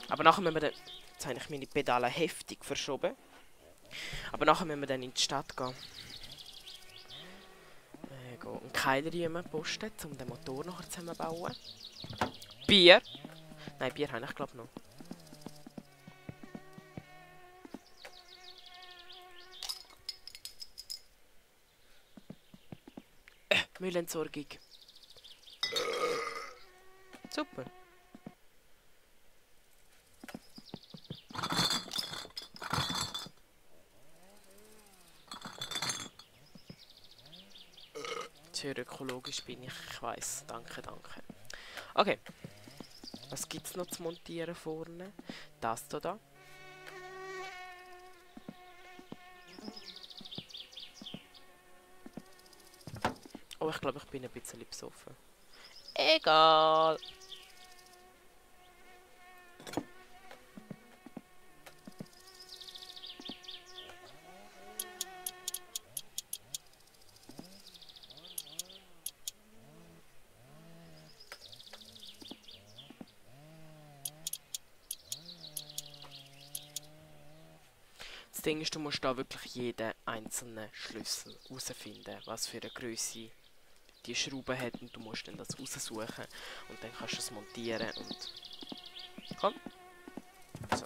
Aber nachher müssen wir dann... Jetzt habe ich meine Pedale heftig verschoben. Aber nachher müssen wir dann in die Stadt gehen. Einen Keil posten, um den Motor nachher zusammenzubauen. Bier! Nein, Bier habe ich glaube noch. Müllentsorgung. Super. Sehr ökologisch bin ich weiss. Danke, danke. Okay. Was gibt es noch zu montieren vorne? Das da. Oh, ich glaube, ich bin ein bisschen besoffen. Egal. Das Ding ist, du musst da wirklich jeden einzelnen Schlüssel herausfinden, was für eine Größe die Schraube hat, und du musst dann das raussuchen und dann kannst du es montieren und... Komm! So.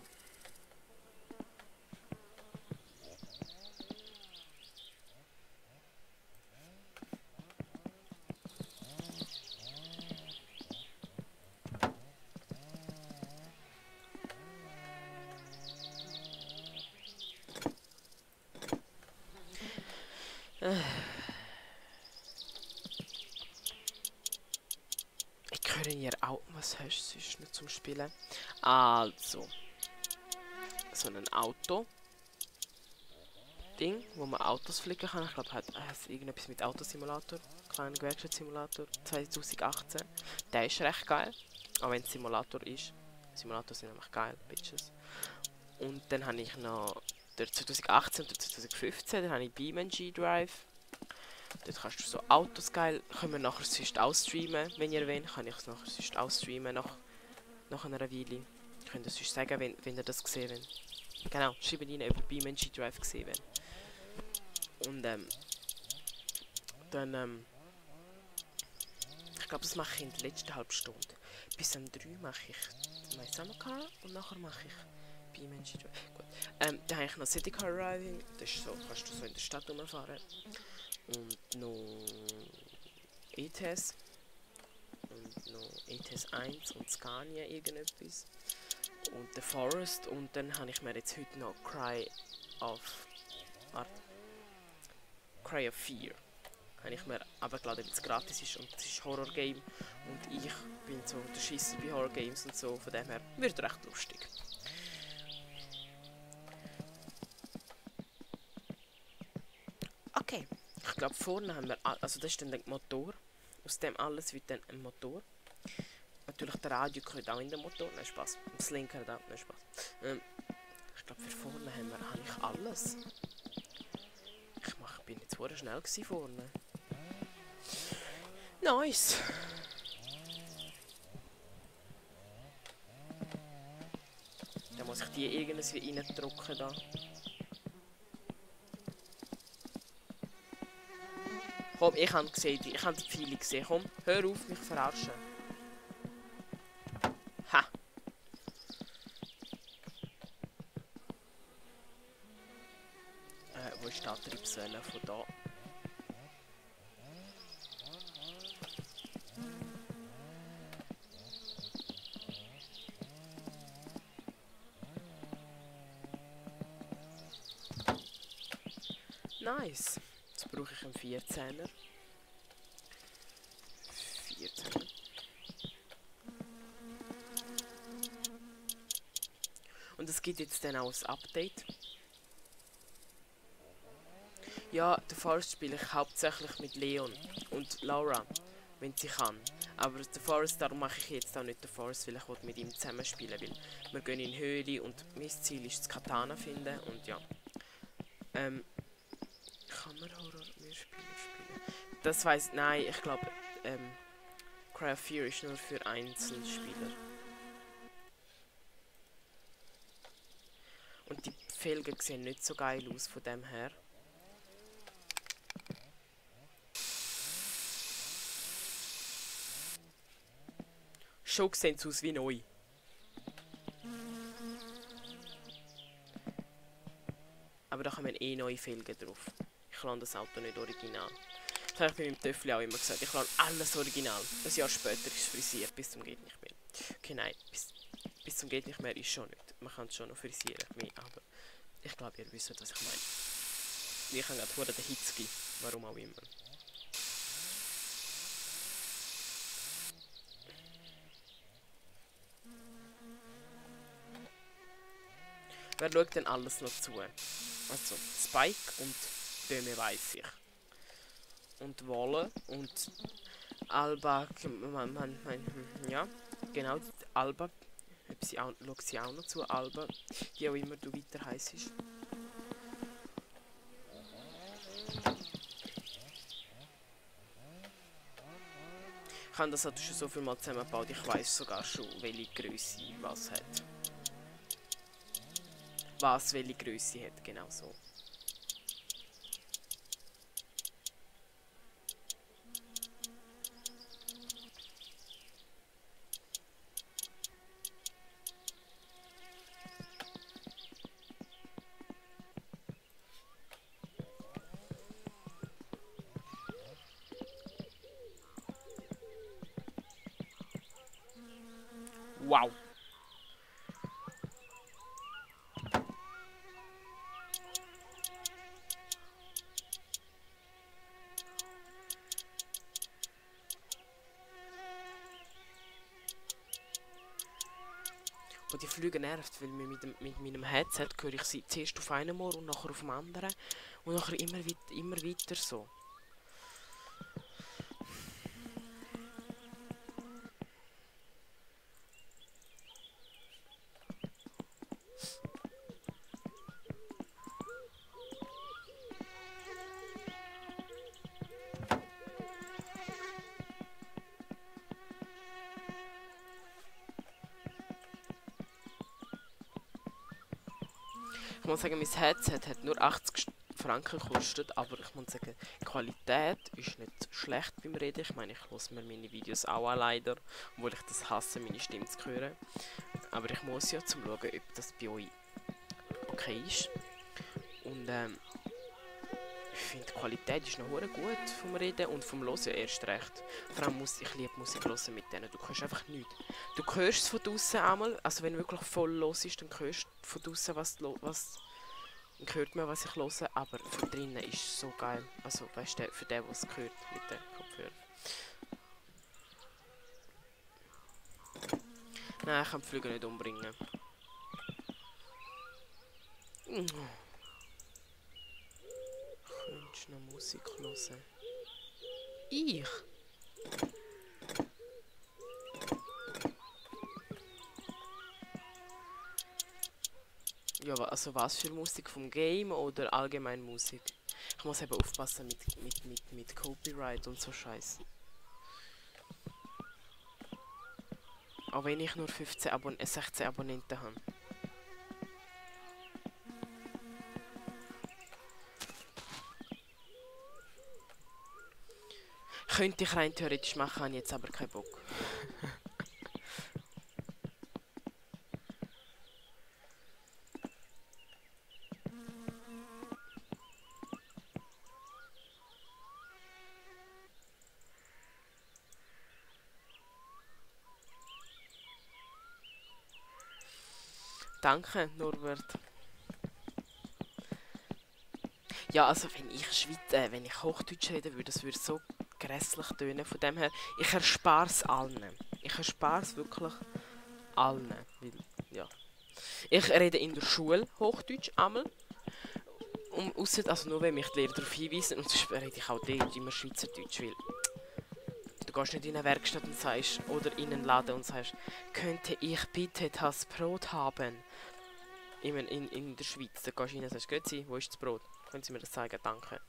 Ich höre hier auch... Was hast du sonst noch zum Spielen? Also... So ein Auto... Ding, wo man Autos flicken kann. Ich glaube, hat irgendetwas mit Autosimulator. Kleiner Gewerkschaftssimulator 2018. Der ist recht geil. Auch wenn es Simulator ist. Simulator sind nämlich geil, Bitches. Und dann habe ich noch... Der 2018 und der 2015, dann habe ich BeamNG Drive. Dort kannst du so Autos geil, können wir nachher sonst auch streamen, wenn ihr wollt. Kann ich es nachher sonst auch streamen nach einer Weile. Könnt ihr sonst sagen, wenn ihr das gesehen habt. Genau, schreibt rein, ob ihr BeamNG Drive gesehen habt. Und dann ich glaube, das mache ich in der letzten halben Stunde. Bis um 3 mache ich mein Summercar und nachher mache ich BeamNG Drive. Gut. Dann habe ich noch City Car Driving, das ist so, kannst du so in der Stadt rumfahren. Und noch ETS. Und noch ETS 1 und Scania irgendetwas. Und The Forest. Und dann habe ich mir jetzt heute noch Cry of Fear. Habe ich mir abgeladen, weil es gratis ist und es ist ein Horror-Game. Und ich bin so der Schisser bei Horror-Games und so. Von dem her wird recht lustig. Okay. Ich glaube, vorne haben wir, also das ist dann der Motor. Aus dem alles wird dann ein Motor. Natürlich der Radio gehört auch in den Motor, nein Spaß. Und das Lenkrad auch, nein Spaß. Ich glaube, für vorne habe ich alles. Ich bin jetzt vorher schnell gewesen vorne. Nice. Dann muss ich die irgendwie reindrücken da. Komm, ich habe gesehen, ich habe die Pfeile gesehen. Komm, hör auf, mich verarschen. Ha! Wo ist die Antriebswelle von da? Nice. Jetzt brauche ich einen 14er. 14er. Und es gibt jetzt dann auch ein Update. Ja, The Forest spiele ich hauptsächlich mit Leon und Laura, wenn sie kann. Aber The Forest, darum mache ich jetzt auch nicht The Forest, weil ich mit ihm zusammen spielen will. Wir gehen in Höhle und mein Ziel ist das Katana finden und ja. Kann man Horror mehr spielen? Das weiss ich, nein, ich glaube, Cry of Fear ist nur für Einzelspieler. Felgen sehen nicht so geil aus von dem her. Schon sehen sie aus wie neu. Aber da kommen eh neue Felgen drauf. Ich lade das Auto nicht original. Das habe ich bei meinem Töffel auch immer gesagt. Ich lade alles original. Ein Jahr später ist es frisiert, bis zum geht nicht mehr. Okay, nein, bis zum geht nicht mehr ist schon nicht. Man kann es schon noch frisieren, aber ich glaube, ihr wisst, was ich meine. Ich habe gerade den Hitzki, warum auch immer. Wer schaut denn alles noch zu? Also Spike und Döme weiss ich. Und Wolle und Alba, ja, genau, Alba, schaut sie auch noch zu, Alba, die auch immer du weiter heisst. Ich habe das halt schon so viel mal zusammengebaut, ich weiß sogar schon, welche Größe was hat. Was welche Größe hat, genau so. Wow! Und die Flüge nervt, weil mit meinem Headset höre ich sie zuerst auf einem Ohr und nachher auf dem anderen und nachher immer weiter so. Ich muss sagen, mein Headset hat nur 80 Franken gekostet, aber ich muss sagen, die Qualität ist nicht schlecht beim Reden. Ich meine, ich höre mir meine Videos auch an, leider, obwohl ich das hasse, meine Stimme zu hören. Aber ich muss ja, zum schauen, ob das bei euch okay ist. Und ich finde, die Qualität ist noch gut vom Reden und vom Hören erst recht. Vor allem ich liebe Musik hören mit denen. Du hörst einfach nichts. Du hörst es von draussen einmal, also wenn du wirklich voll los ist, dann hörst du von draussen dann hört man, was ich höre, aber von drinnen ist es so geil. Also weißt du, für den, was es hört mit den Kopfhörern. Nein, ich kann die Flüge nicht umbringen. Könntest du noch Musik hören? Ich? Ja, also was für Musik? Vom Game oder allgemein Musik? Ich muss eben aufpassen mit Copyright und so Scheiß. Auch wenn ich nur 16 Abonnenten habe. Könnte ich rein theoretisch machen, habe ich jetzt aber keinen Bock. Danke, Norbert. Ja, also wenn ich Hochdeutsch reden würde, das würde so grässlich tönen. Von dem her, ich erspare es allen. Ich erspare es wirklich allen. Weil, ja. Ich rede in der Schule Hochdeutsch einmal. Also nur wenn mich die Lehrer darauf hinweisen. Und sonst rede ich auch dort immer Schweizerdeutsch. Weil du gehst nicht in eine Werkstatt und sagst, oder in einen Laden und sagst, könnte ich bitte das Brot haben? In der Schweiz. Da gehst du rein und sagst, Götzi, wo ist das Brot? Können Sie mir das zeigen? Danke.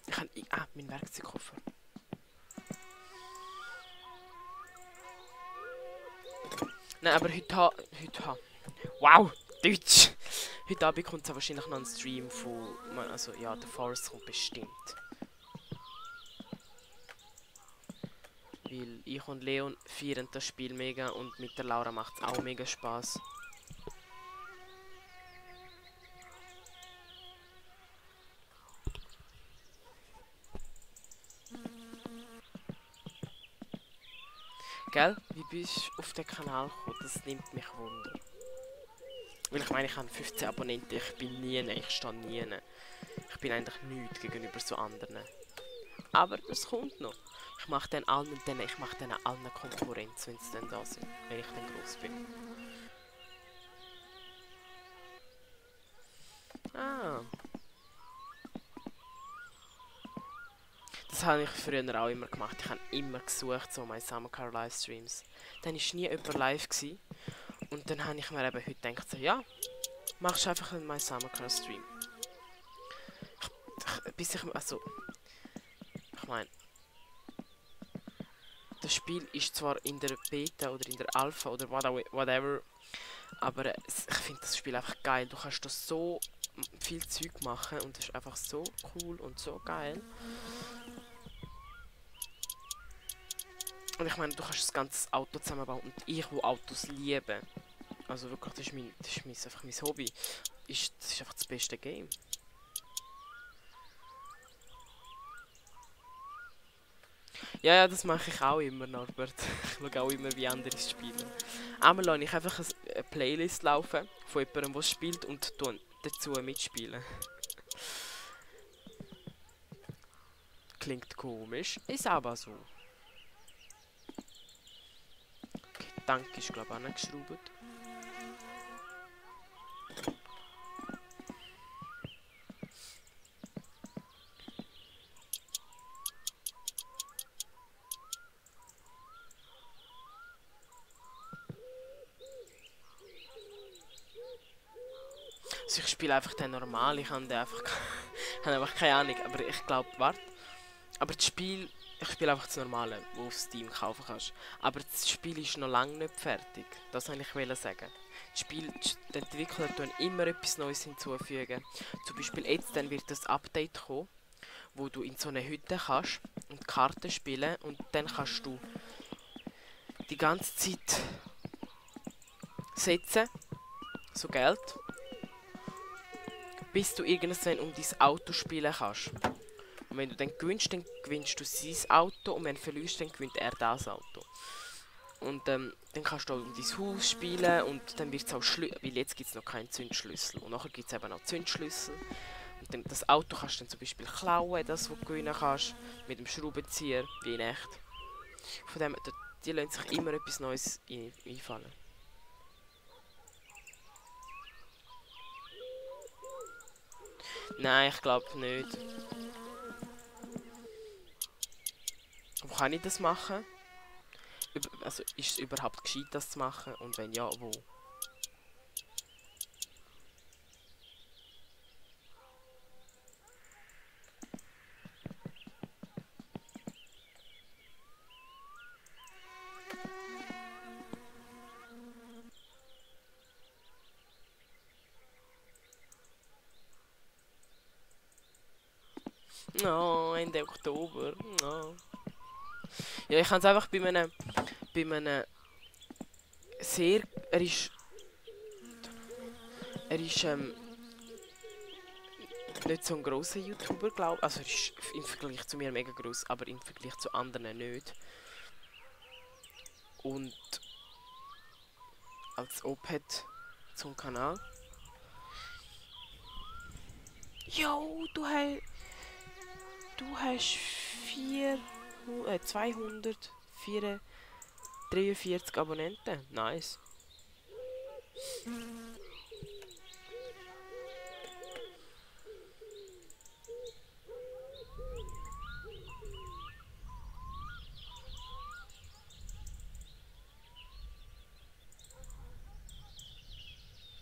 Ich habe... mein Werkzeugkoffer. Nein, aber Wow, Deutsch! Heute Abend kommt es wahrscheinlich noch ein Stream von... Also ja, der Forest kommt bestimmt. Weil ich und Leon feiern das Spiel mega und mit der Laura macht es auch mega Spaß. Gell? Wie bist du auf den Kanal gekommen? Das nimmt mich wunder. Weil ich meine, ich habe 15 Abonnenten, ich bin nie, ich stehe nie. Ich bin eigentlich nichts gegenüber so anderen. Aber das kommt noch. Ich mache dann allen Konkurrenz, wenn sie dann da sind, wenn ich dann groß bin. Ah. Das habe ich früher auch immer gemacht. Ich habe immer gesucht, so meine Summer Car Livestreams. Dann war nie jemand live gewesen. Und dann habe ich mir eben heute gedacht, so, ja, machst du einfach einen My Summer Car Stream. Ich meine, das Spiel ist zwar in der Beta oder in der Alpha oder whatever, aber ich finde das Spiel einfach geil. Du kannst da so viel Zeug machen und das ist einfach so cool und so geil. Und ich meine, du kannst das ganze Auto zusammenbauen und ich, wo Autos liebe, also wirklich, das ist einfach mein Hobby, das ist einfach das beste Game. Ja, das mache ich auch immer, Norbert. Ich schaue auch immer, wie andere es spielen. Einmal lasse ich einfach eine Playlist laufen von jemandem, der spielt und dazu mitspielen. Klingt komisch, ist aber so. Okay, der Tank ist glaube ich angeschraubt. Also ich spiele einfach den normal, ich habe einfach keine Ahnung, aber ich glaube, warte. Aber das Spiel, ich spiele einfach das normale, das du auf Steam kaufen kannst. Aber das Spiel ist noch lange nicht fertig, das wollte ich sagen. Die Entwickler tun immer etwas Neues hinzufügen. Zum Beispiel jetzt dann wird das Update kommen, wo du in so eine Hütte kannst und Karten spielen und dann kannst du die ganze Zeit setzen, so Geld, bis du irgendwann um dein Auto spielen kannst. Und wenn du dann gewinnst du sein Auto und wenn du verlierst, dann gewinnt er das Auto. Und dann kannst du auch um dein Haus spielen und dann wird es auch weil jetzt gibt es noch keinen Zündschlüssel. Und nachher gibt es eben auch Zündschlüssel. Und dann das Auto kannst du dann zum Beispiel klauen, das was du gewinnen kannst, mit dem Schraubenzieher, wie in echt. Von dem, die lassen sich immer etwas Neues einfallen. Nein, ich glaube nicht. Wo kann ich das machen? Also ist es überhaupt gescheit, das zu machen? Und wenn ja, wo? No, Ende Oktober. No. Ja, ich habe es einfach bei einem sehr... Er ist nicht so ein grosser YouTuber, glaube ich. Also er ist im Vergleich zu mir mega gross, aber im Vergleich zu anderen nicht. Und als Opet zum Kanal. Jo, du hast 243 Abonnenten. Nice.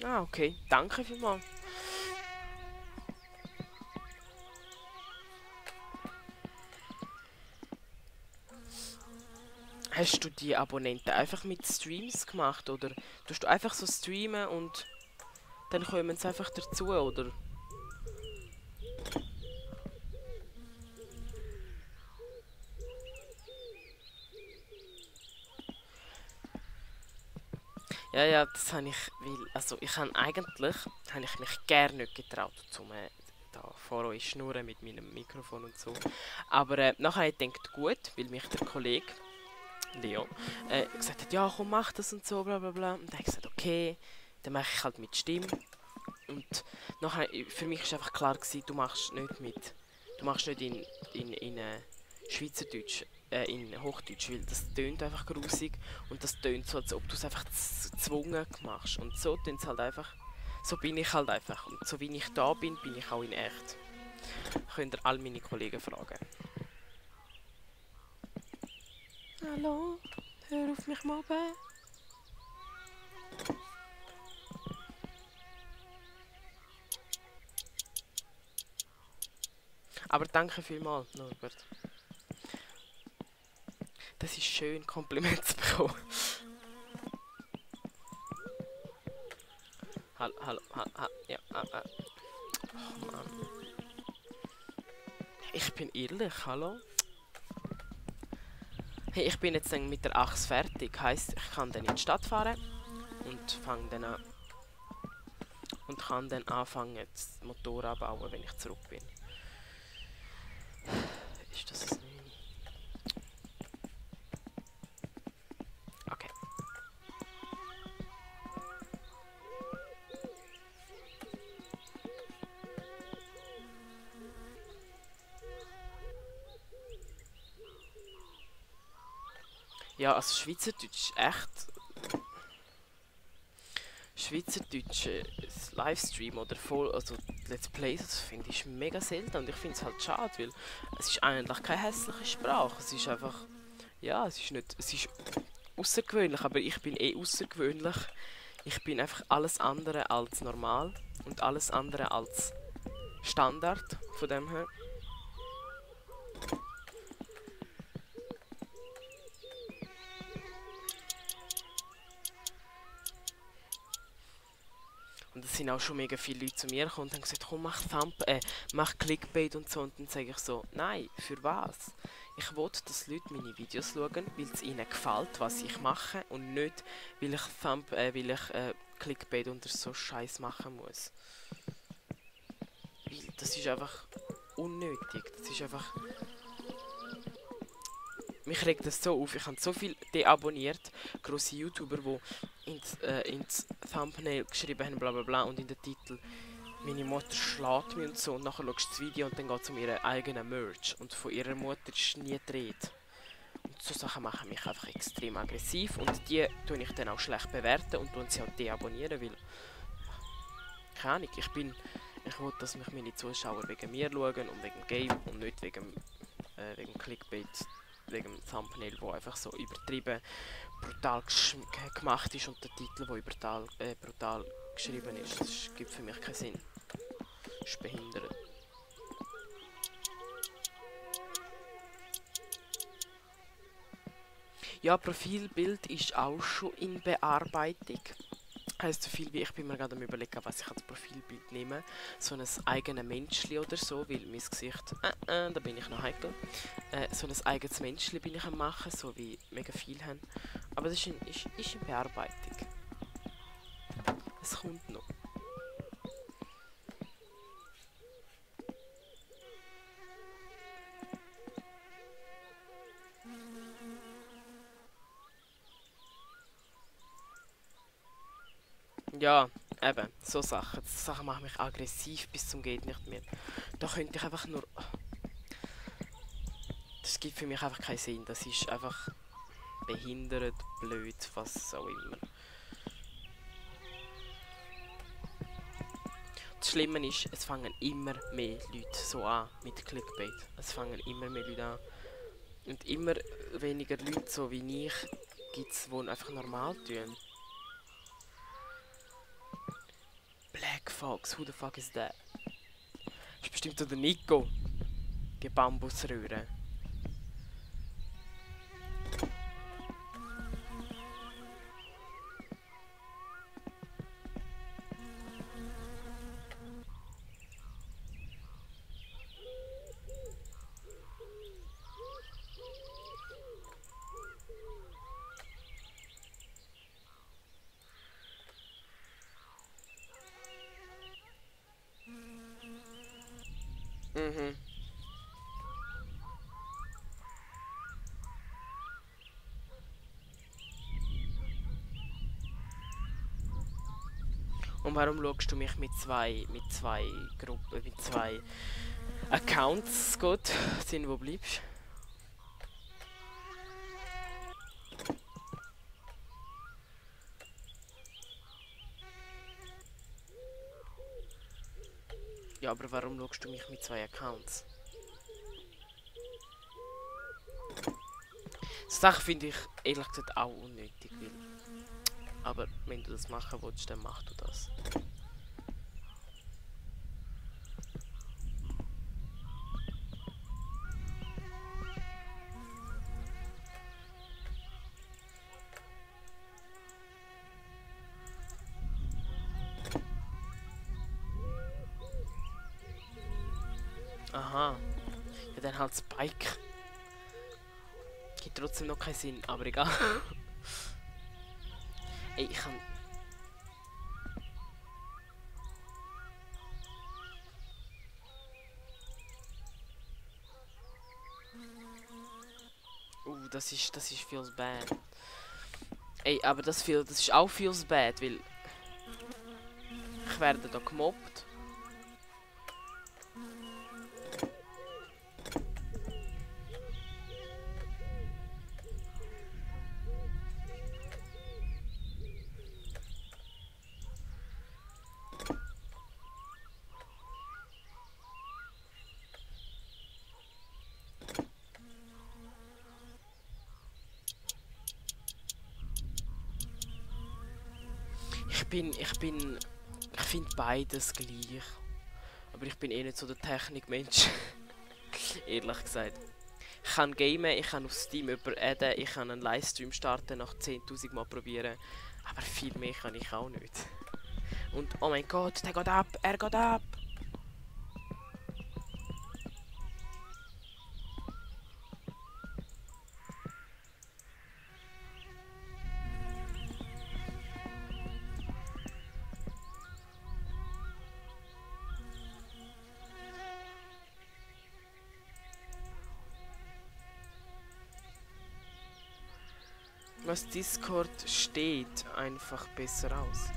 Ah, okay. Danke vielmals. Hast du die Abonnenten einfach mit Streams gemacht oder tust du einfach so streamen und dann kommen sie einfach dazu, oder? Ja, ja, das habe ich, weil, also ich habe ich mich gerne nicht getraut, um da vor euch schnurren mit meinem Mikrofon und so. Aber nachher habe ich gedacht, gut, weil mich der Kollege, Leon, gesagt hat, ja komm, mach das und so, bla bla bla. Und dann habe ich gesagt, okay, dann mache ich halt mit Stimme. Und nachher, für mich war einfach klar gewesen, du machst nicht in Schweizerdeutsch, in Hochdeutsch, weil das tönt einfach grusig und das tönt so, als ob du es einfach gezwungen machst. Und so tönt es halt einfach, so bin ich halt einfach. Und so wie ich da bin, bin ich auch in echt. Könnt ihr all meine Kollegen fragen. Hallo, hör auf mich mobben. Aber danke vielmals, Norbert. Das ist schön, Kompliment zu bekommen. Hallo, ja, Oh Mann. Ich bin ehrlich, hallo? Hey, ich bin jetzt dann mit der Achse fertig. Heisst, ich kann dann in die Stadt fahren und fange dann an. Und kann dann anfangen, das Motor abbauen, wenn ich zurück bin. Ist das es nicht? Okay. Ja, also Schweizerdeutsch echt. Schweizerdeutsch Livestream oder voll, also Let's Plays, das finde ich mega selten und ich finde es halt schade, weil es ist eigentlich keine hässliche Sprache, es ist einfach, ja, es ist außergewöhnlich, aber ich bin eh außergewöhnlich. Ich bin einfach alles andere als normal und alles andere als Standard, von dem her. Und es sind auch schon mega viele Leute zu mir gekommen und haben gesagt, komm, mach Clickbait und so. Und dann sage ich so, nein, für was? Ich will, dass Leute meine Videos schauen, weil es ihnen gefällt, was ich mache und nicht, weil ich Clickbait unter so Scheiß machen muss. Weil das ist einfach unnötig. Das ist einfach... Mich regt das so auf. Ich habe so viel deabonniert, grosse YouTuber, die ins Thumbnail geschrieben haben, bla bla bla, und in den Titel «Meine Mutter schlägt mich» und so. Und nachher schaust du das Video und dann geht es um ihren eigenen Merch. Und von ihrer Mutter ist nie die Rede. Und so Sachen machen mich einfach extrem aggressiv. Und die tue ich dann auch schlecht bewerten und tue sie auch deabonnieren, weil... Keine Ahnung, ich will, dass mich meine Zuschauer wegen mir schauen und wegen Game und nicht wegen Clickbait. Wegen dem Thumbnail, wo einfach so übertrieben brutal gemacht ist und der Titel, wo brutal geschrieben ist. Das gibt für mich keinen Sinn. Das ist behindert. Ja, Profilbild ist auch schon in Bearbeitung. Heisst so viel wie, ich bin mir gerade am überlegen, was ich als Profilbild nehme. So ein eigenes Menschli oder so, weil mein Gesicht, da bin ich noch heikel. So ein eigenes Menschli bin ich am machen, so wie mega viel haben. Aber das ist in Bearbeitung. Es kommt noch. Ja, eben, so Sachen. So Sachen machen mich aggressiv bis zum geht nicht mehr. Da könnte ich einfach nur... Das gibt für mich einfach keinen Sinn. Das ist einfach behindert, blöd, was auch immer. Das Schlimme ist, es fangen immer mehr Leute so an mit Clickbait. Es fangen immer mehr Leute an. Und immer weniger Leute, so wie ich, gibt es, die einfach normal tun. Black Fox, who the fuck is that? Das ist bestimmt der Nico. Die Bambusröhre. Und warum schaust du mich mit zwei Gruppen, mit zwei Accounts gut sind, wo bleibst? Ja, aber warum schaust du mich mit zwei Accounts? So Sachen finde ich ehrlich gesagt auch unnötig, weil... Aber wenn du das machen willst, dann mach du das. Aha. Ja, dann halt Spike. Gibt trotzdem noch keinen Sinn, aber egal. Ey, ich kann... das ist feels bad. Ey, aber das ist auch feels bad, weil... Ich werde da gemobbt. Ich finde beides gleich. Aber ich bin eh nicht so der Technikmensch. Ehrlich gesagt. Ich kann gamen, ich kann auf Steam adden, ich kann einen Livestream starten, nach 10.000 Mal probieren. Aber viel mehr kann ich auch nicht. Und oh mein Gott, der geht ab, er geht ab! Was Discord steht einfach besser aus.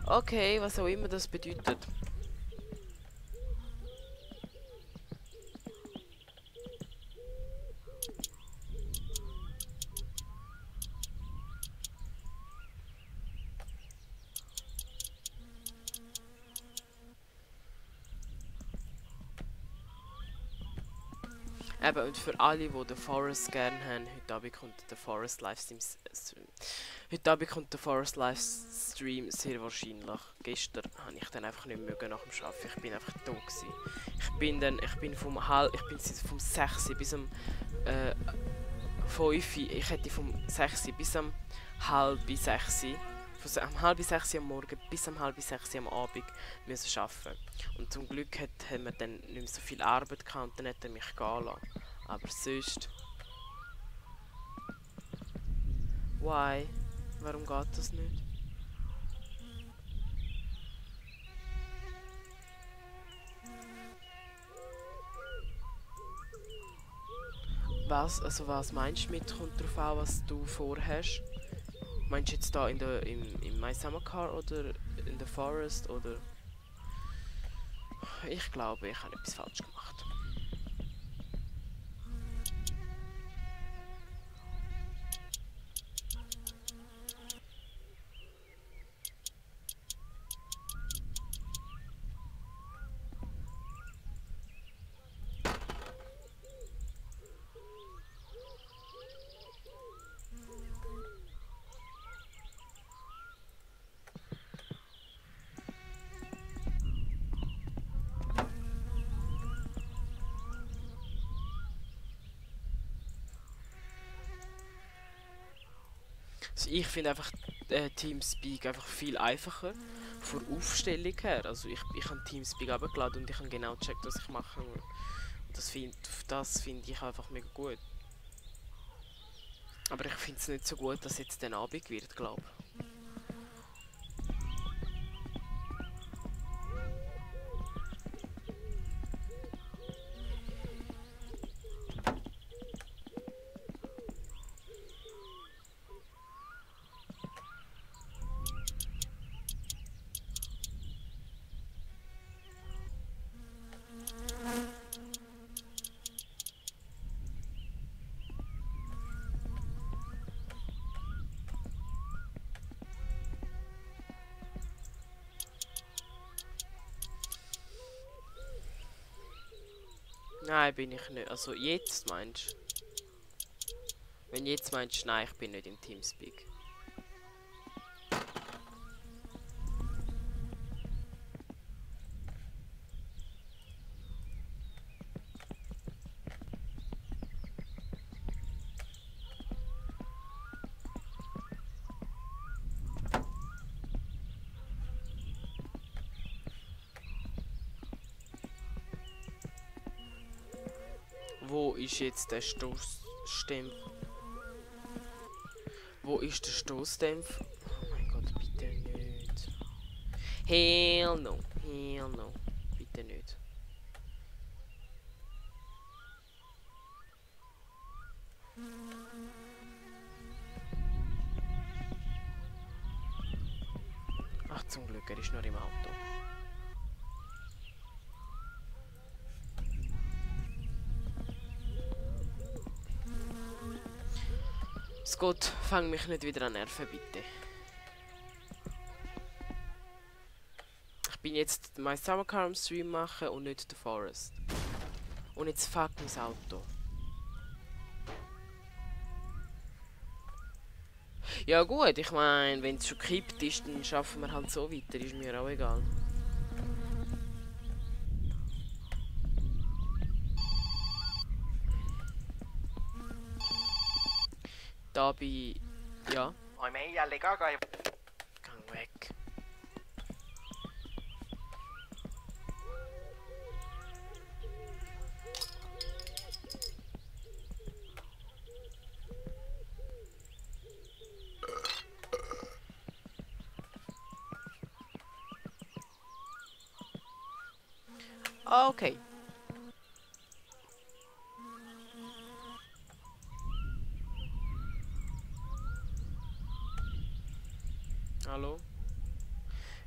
Okay, was auch immer das bedeutet. Eben, und für alle, die den Forest gerne haben, heute Abend kommt der Forest Livestream. Heute Abend kommt der Forest Livestream sehr wahrscheinlich. Gestern habe ich dann einfach nicht mehr nach dem Arbeiten. Ich bin einfach da gewesen. Ich bin vom 6 bis um 5. Ich hätte vom 6 bis um halb 6. Von halb 6 am Morgen bis um halb 6 am Abend müssen arbeiten. Und zum Glück haben wir dann nicht mehr so viel Arbeit gehabt und dann hat er mich gehen lassen. Aber sonst... Why? Warum geht das nicht? Was meinst du mit kommt drauf an, was du vorhast? Meinst du jetzt da in My Summer Car oder in The Forest oder... Ich glaube, ich habe etwas falsch gemacht. Also ich finde einfach Teamspeak einfach viel einfacher von der Aufstellung her. Also ich habe Teamspeak abgeladen und ich habe genau gecheckt, was ich mache. Und das finde ich einfach mega gut. Aber ich finde es nicht so gut, dass jetzt der Abend wird, glaube ich. Nein, bin ich nicht. Also jetzt meinst du? Wenn jetzt meinst du, nein, ich bin nicht im Teamspeak. Wo ist jetzt der Stoßdämpfer? Wo ist der Stoßdämpfer? Oh mein Gott, bitte nicht. Hell no. Hell no. Bitte nicht. Ach, zum Glück, er ist nur im Auto. Scott, fang mich nicht wieder an nerven, bitte. Ich bin jetzt mein Summercar am Stream machen und nicht The Forest. Und jetzt fuck mein Auto. Ja gut, ich meine, wenn es schon gekippt ist, dann schaffen wir halt so weiter, ist mir auch egal. Da bei... ja. Oi meija, legaga. Gang weg. Okay. Hallo?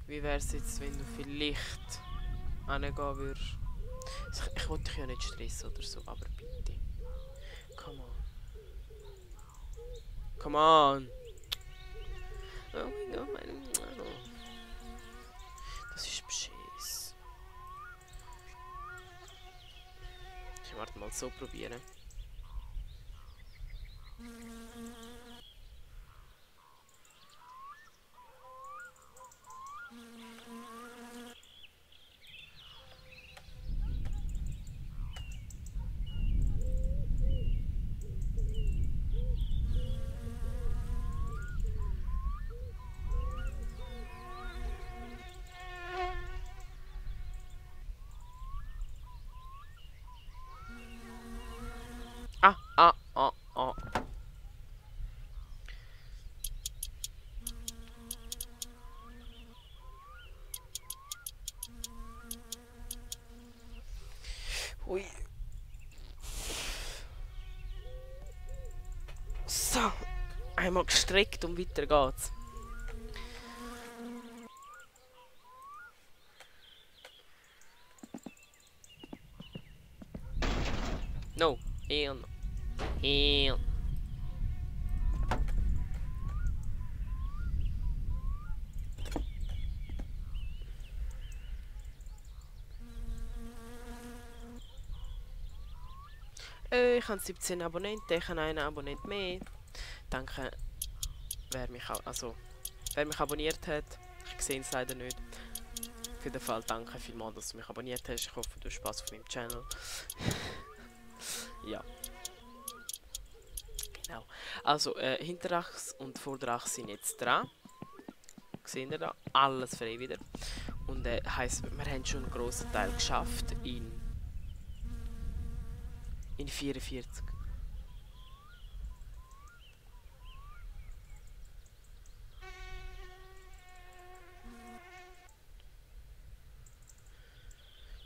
Wie wär's jetzt, wenn du vielleicht hingehen würdest? Ich wollte dich ja nicht stressen oder so, aber bitte. Come on. Come on! Oh mein Gott, meine... Das ist beschiss. Ich werde mal so probieren. Ah. Ui. So. Einmal gestreckt und weiter geht's. No. Hell no. Hell. Ich habe 17 Abonnenten, ich habe einen Abonnent mehr. Danke, wer mich abonniert hat. Ich sehe es leider nicht. Auf jeden Fall danke vielmals, dass du mich abonniert hast. Ich hoffe, du hast Spaß auf meinem Channel. Ja. Genau. Also, Hinterachs und Vorderachs sind jetzt dran. Seht ihr da? Alles frei wieder. Und heisst, wir haben schon einen grossen Teil geschafft in 44.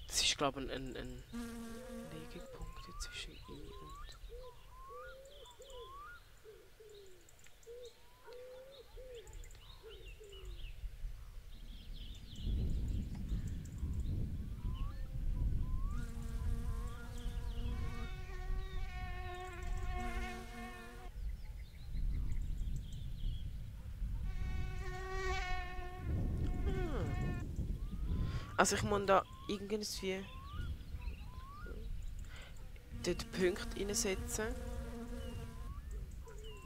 Das ist, glaube ich, ein Liegepunkt zwischen I und... Also ich muss da irgendwie... dort Punkte reinsetzen.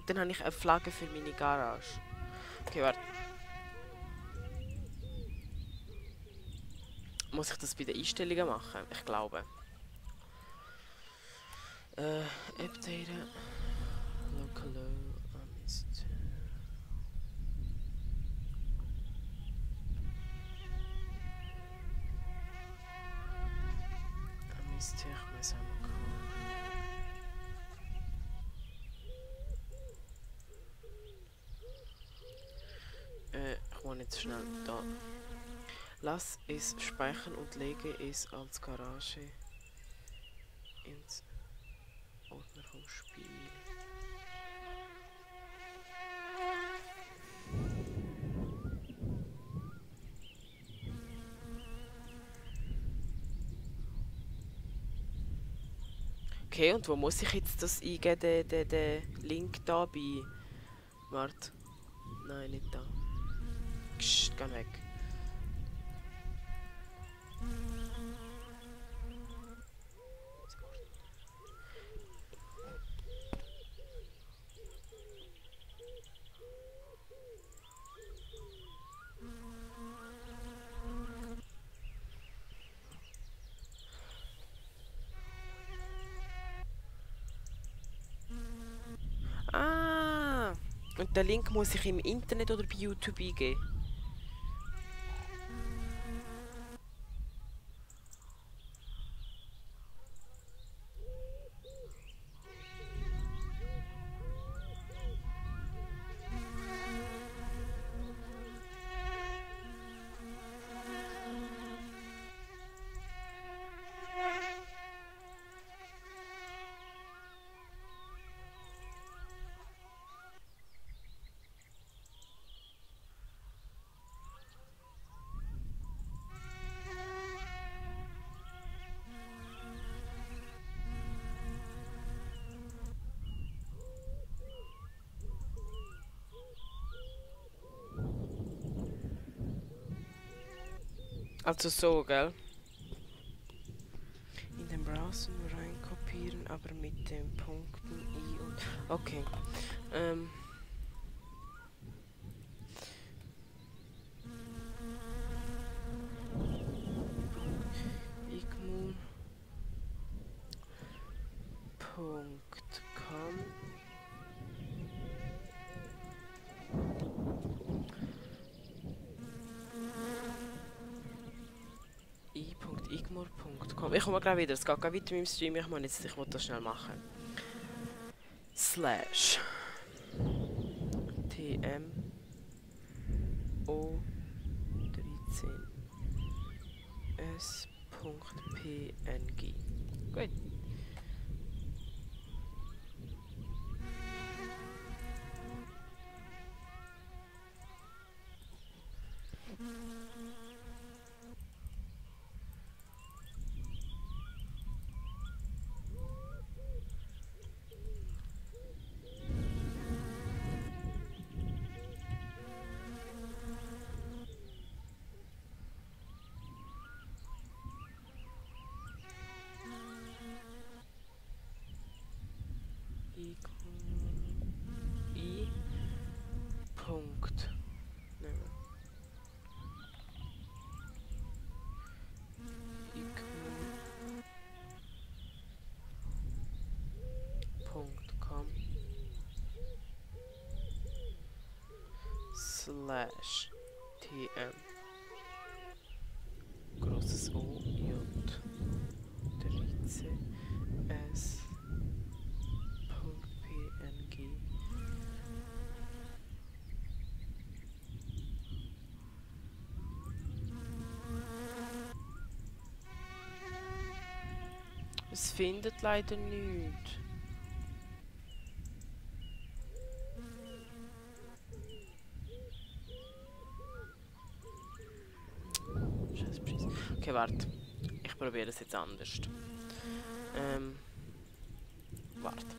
Dann habe ich eine Flagge für meine Garage. Okay, warte. Muss ich das bei den Einstellungen machen? Ich glaube. Updaten. Local Mist. Mist, ich muss einmal ich muss jetzt schnell da. Lass es speichern und lege es als Garage ins Ordner vom Spiel. Okay, und wo muss ich jetzt das eingeben, den Link da bei... Warte. Nein, nicht da. Psst, geh weg. Ah! Und den Link muss ich im Internet oder bei YouTube eingeben? Also so, gell? In den Browser nur reinkopieren, aber mit den Punkten I und... Okay. igmur.com i.igmur.com. Ich komme gleich wieder, es geht gleich weiter mit dem Stream, ich will das schnell machen. Slash tm o 13 s.png. Gut. I. Punkt. Nehmen. igmur.com slash tm großes O J 13 S .png. Es findet leider nichts. Scheiß. Okay, warte. Ich probiere es jetzt anders. Warte.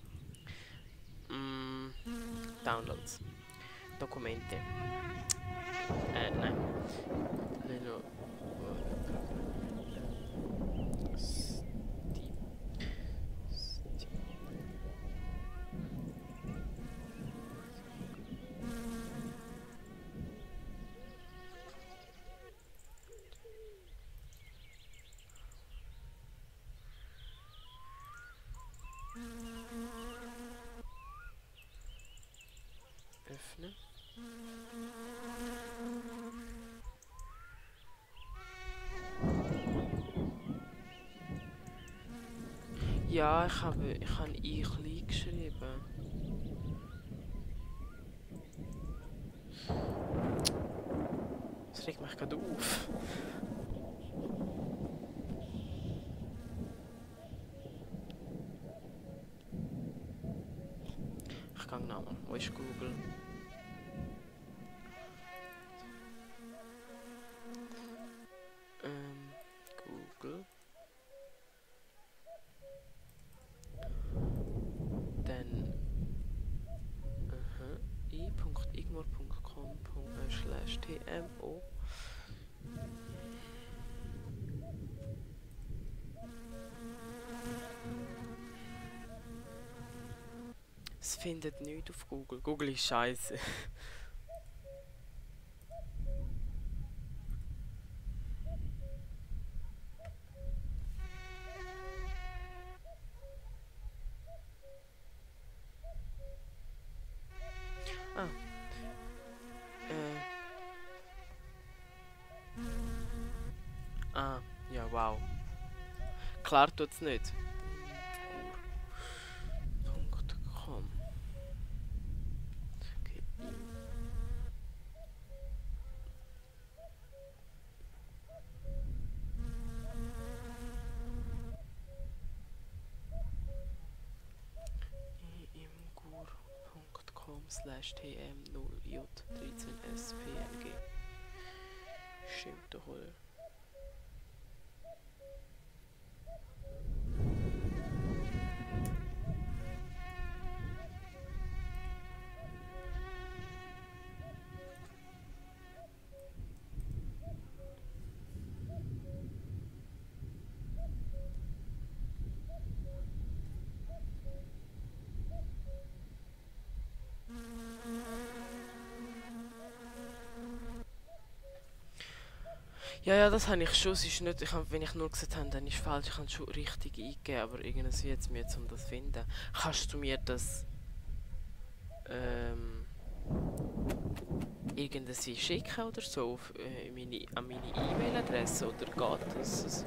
Downloads. Dokumente. Nein. Leno. Steam. Ja, ich habe I klein geschrieben. Das regt mich gerade auf. Ich gehe nochmal. Wo ist Google? Google. Dann i.igmor.com/tmo. Es findet nichts auf Google. Google ist scheiße. Ah. Ja, wow. Klar tut's nicht. .com. Okay. imgur.com/tm0j13spng. Stimmt doch, oder? Ja, ja, das habe ich schon. Es ist nicht, wenn ich nur gesagt habe, dann ist es falsch. Ich habe es schon richtig eingegeben, aber irgendwie jetzt mir um das zu finden. Kannst du mir das irgendwie schicken oder so auf, an meine E-Mail-Adresse oder geht das?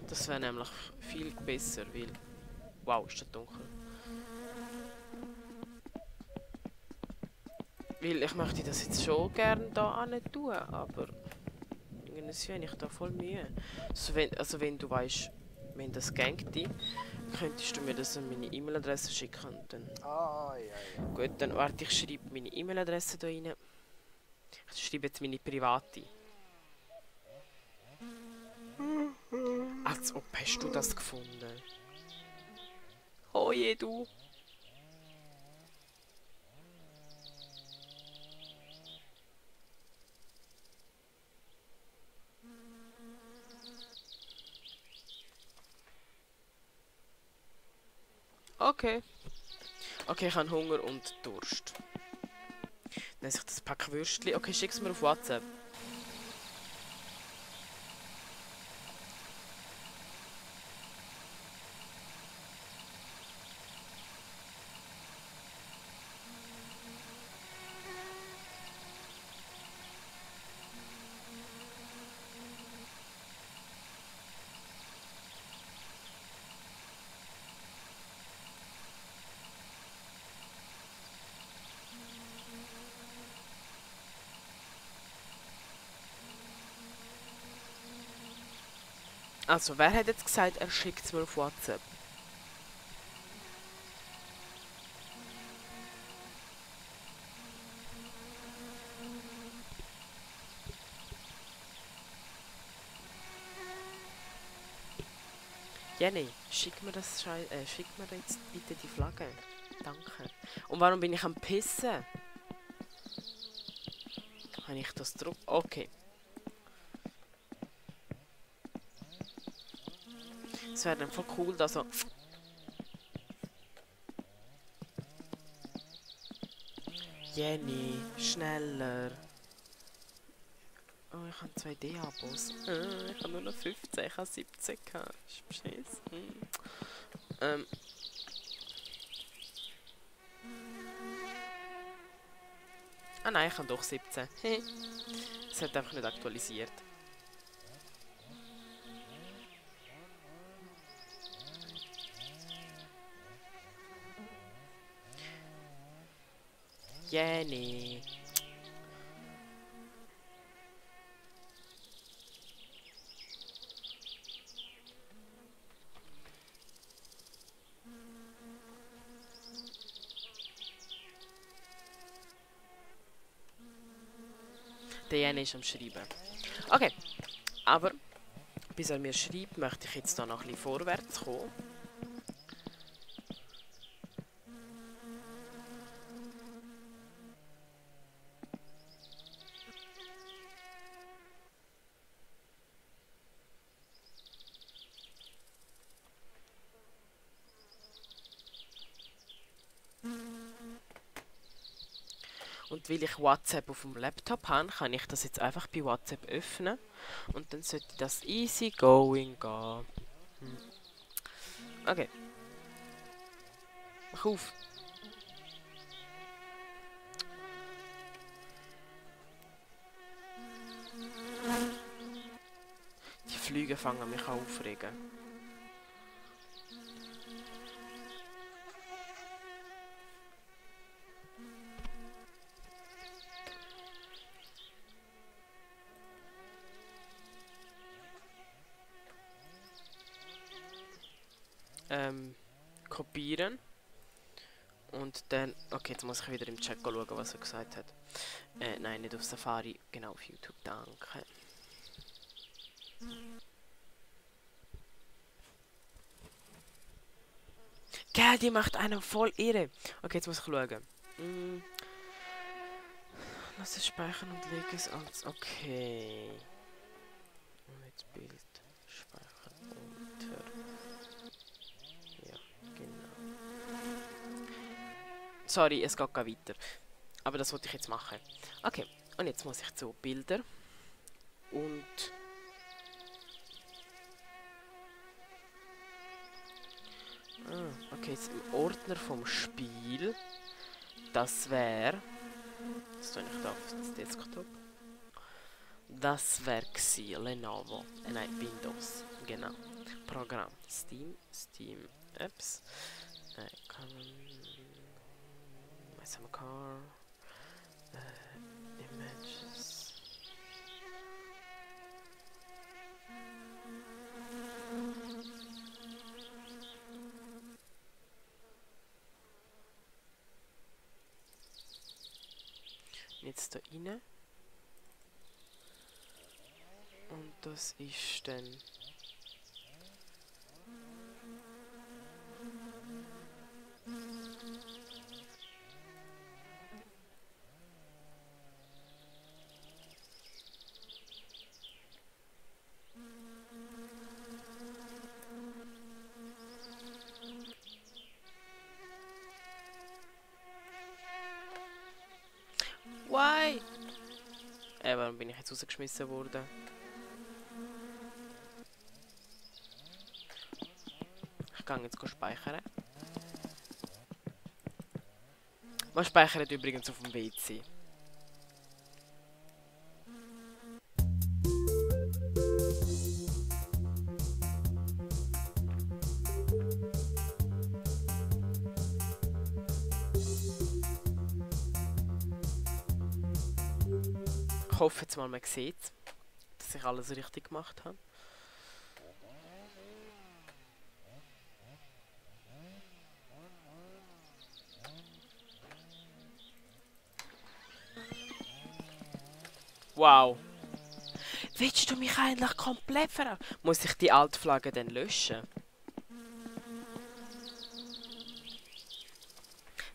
Das wäre nämlich viel besser, weil... Wow, ist das dunkel. Weil ich möchte das jetzt schon gerne da nicht tun, aber irgendwie habe ich da voll Mühe. Also wenn du weißt, wenn das geht, könntest du mir das an meine E-Mail-Adresse schicken und dann... Ah, ja, ja. Gut, dann warte, ich schreibe meine E-Mail-Adresse da rein. Ich schreibe jetzt meine private. Als ob hast du das gefunden. Oh je, du. Okay. Okay, ich habe Hunger und Durst. Dann esse ich das Pack Würstchen. Okay, schick's mir auf WhatsApp. Also, wer hat jetzt gesagt, er schickt es mir auf WhatsApp? Jenny, schick mir das schick mir jetzt bitte die Flagge. Danke. Und warum bin ich am Pissen? Habe ich das drauf? Okay. Es wäre dann voll cool, da so... Jenny, schneller. Oh, ich habe 2 D-Abos. Ich habe nur noch 15, ich habe 17 gehabt. Ist beschiss. Ah nein, ich habe doch 17. Es hat einfach nicht aktualisiert. Jenny. Der Jenny ist am Schreiben. Okay, aber bis er mir schreibt, möchte ich jetzt da noch ein bisschen vorwärts kommen. Und weil ich WhatsApp auf dem Laptop habe, kann ich das jetzt einfach bei WhatsApp öffnen. Und dann sollte das easy going gehen. Okay. Mach auf. Die Flüge fangen mich an aufregen. Kopieren. Und dann... Okay, jetzt muss ich wieder im Chat schauen, was er gesagt hat. Nein, nicht auf Safari, genau auf YouTube, danke. Gell, die macht einen voll irre. Okay, jetzt muss ich schauen. Lass es speichern und lege es als... Okay. Mit Bild speichern unter... Ja, genau. Sorry, es geht gar weiter. Aber das wollte ich jetzt machen. Okay, und jetzt muss ich zu Bilder. Und... okay, jetzt im Ordner vom Spiel. Das wäre... Jetzt tue ich da auf das Desktop. Das wäre Lenovo. Nein, Windows. Genau. Programm. Steam Apps. My Car. Images. Jetzt da rein. Und das ist dann... Why? Warum bin ich jetzt rausgeschmissen worden? Ich kann jetzt speichern. Man speichert übrigens auf dem WC. Ich hoffe jetzt mal, man sieht, dass ich alles richtig gemacht habe. Wow. Willst du mich eigentlich komplett verarschen? Muss ich die Altflagge dann löschen?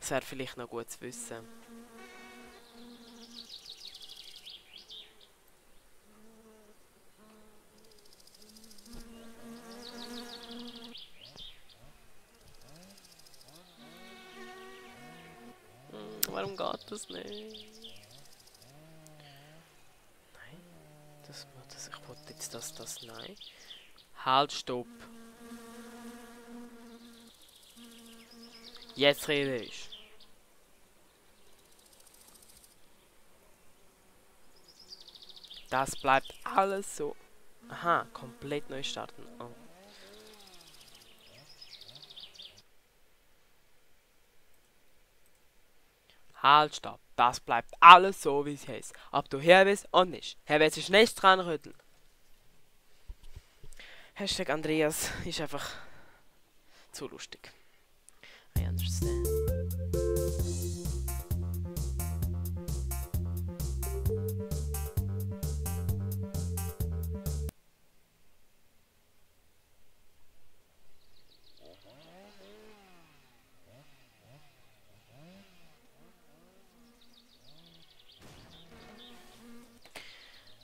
Das wäre vielleicht noch gut zu wissen. Warum geht das nicht? Nein. Ich wollte jetzt das. Nein. Halt, stopp. Jetzt rede ich. Das bleibt alles so. Aha, komplett neu starten. Oh. Halt, stopp. Das bleibt alles so, wie es ist. Ob du hier bist und nicht. Hier wird sich nichts dran rütteln. Hashtag Andreas ist einfach zu lustig. I understand.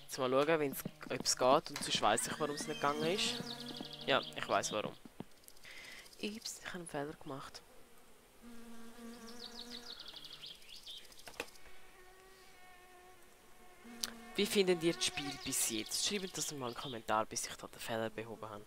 Jetzt mal schauen, ob es geht, und sonst weiss ich, warum es nicht gegangen ist. Ja, ich weiss warum. Ups, ich habe einen Fehler gemacht. Wie findet ihr das Spiel bis jetzt? Schreibt das mal in einen Kommentar, bis ich da den Fehler behoben habe.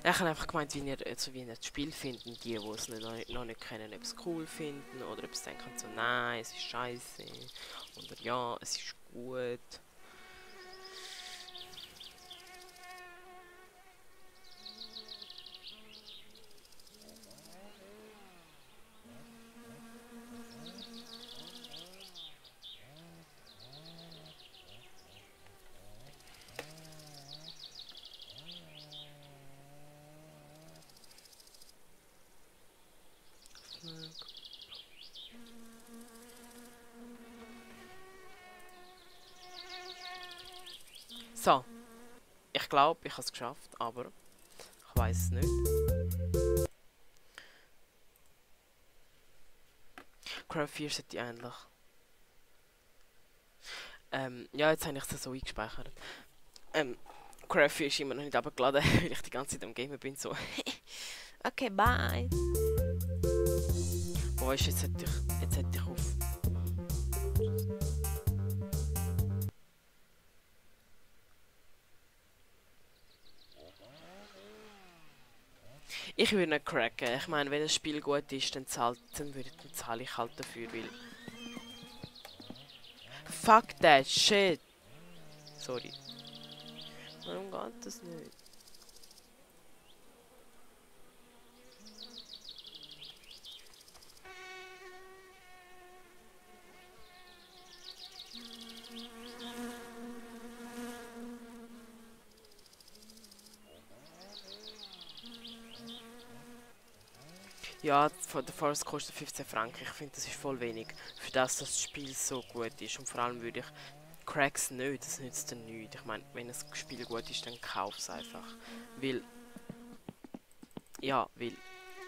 Ich habe einfach gemeint, wie ihr das Spiel finden, die es noch nicht kennen, ob es cool finden oder ob es denken so, nein, es ist scheiße oder ja, es ist gut. So, ich glaube, ich habe es geschafft, aber ich weiß es nicht. Craft 4 sollte ähnlich. Ja, jetzt habe ich es so eingespeichert. Craft 4 ist immer noch nicht abgeladen, weil ich die ganze Zeit am Gamer bin, so. Okay, bye. Wo ist jetzt hätte ich auf. Ich würde nicht cracken. Ich meine, wenn das Spiel gut ist, dann zahle ich halt dafür, weil... Fuck that shit! Sorry. Warum geht das nicht? Ja, der Forest kostet 15 Franken. Ich finde, das ist voll wenig. Für das Spiel so gut ist. Und vor allem würde ich Cracks nicht, das nützt dir nichts. Ich meine, wenn das Spiel gut ist, dann kauf es einfach. Weil... Ja, weil...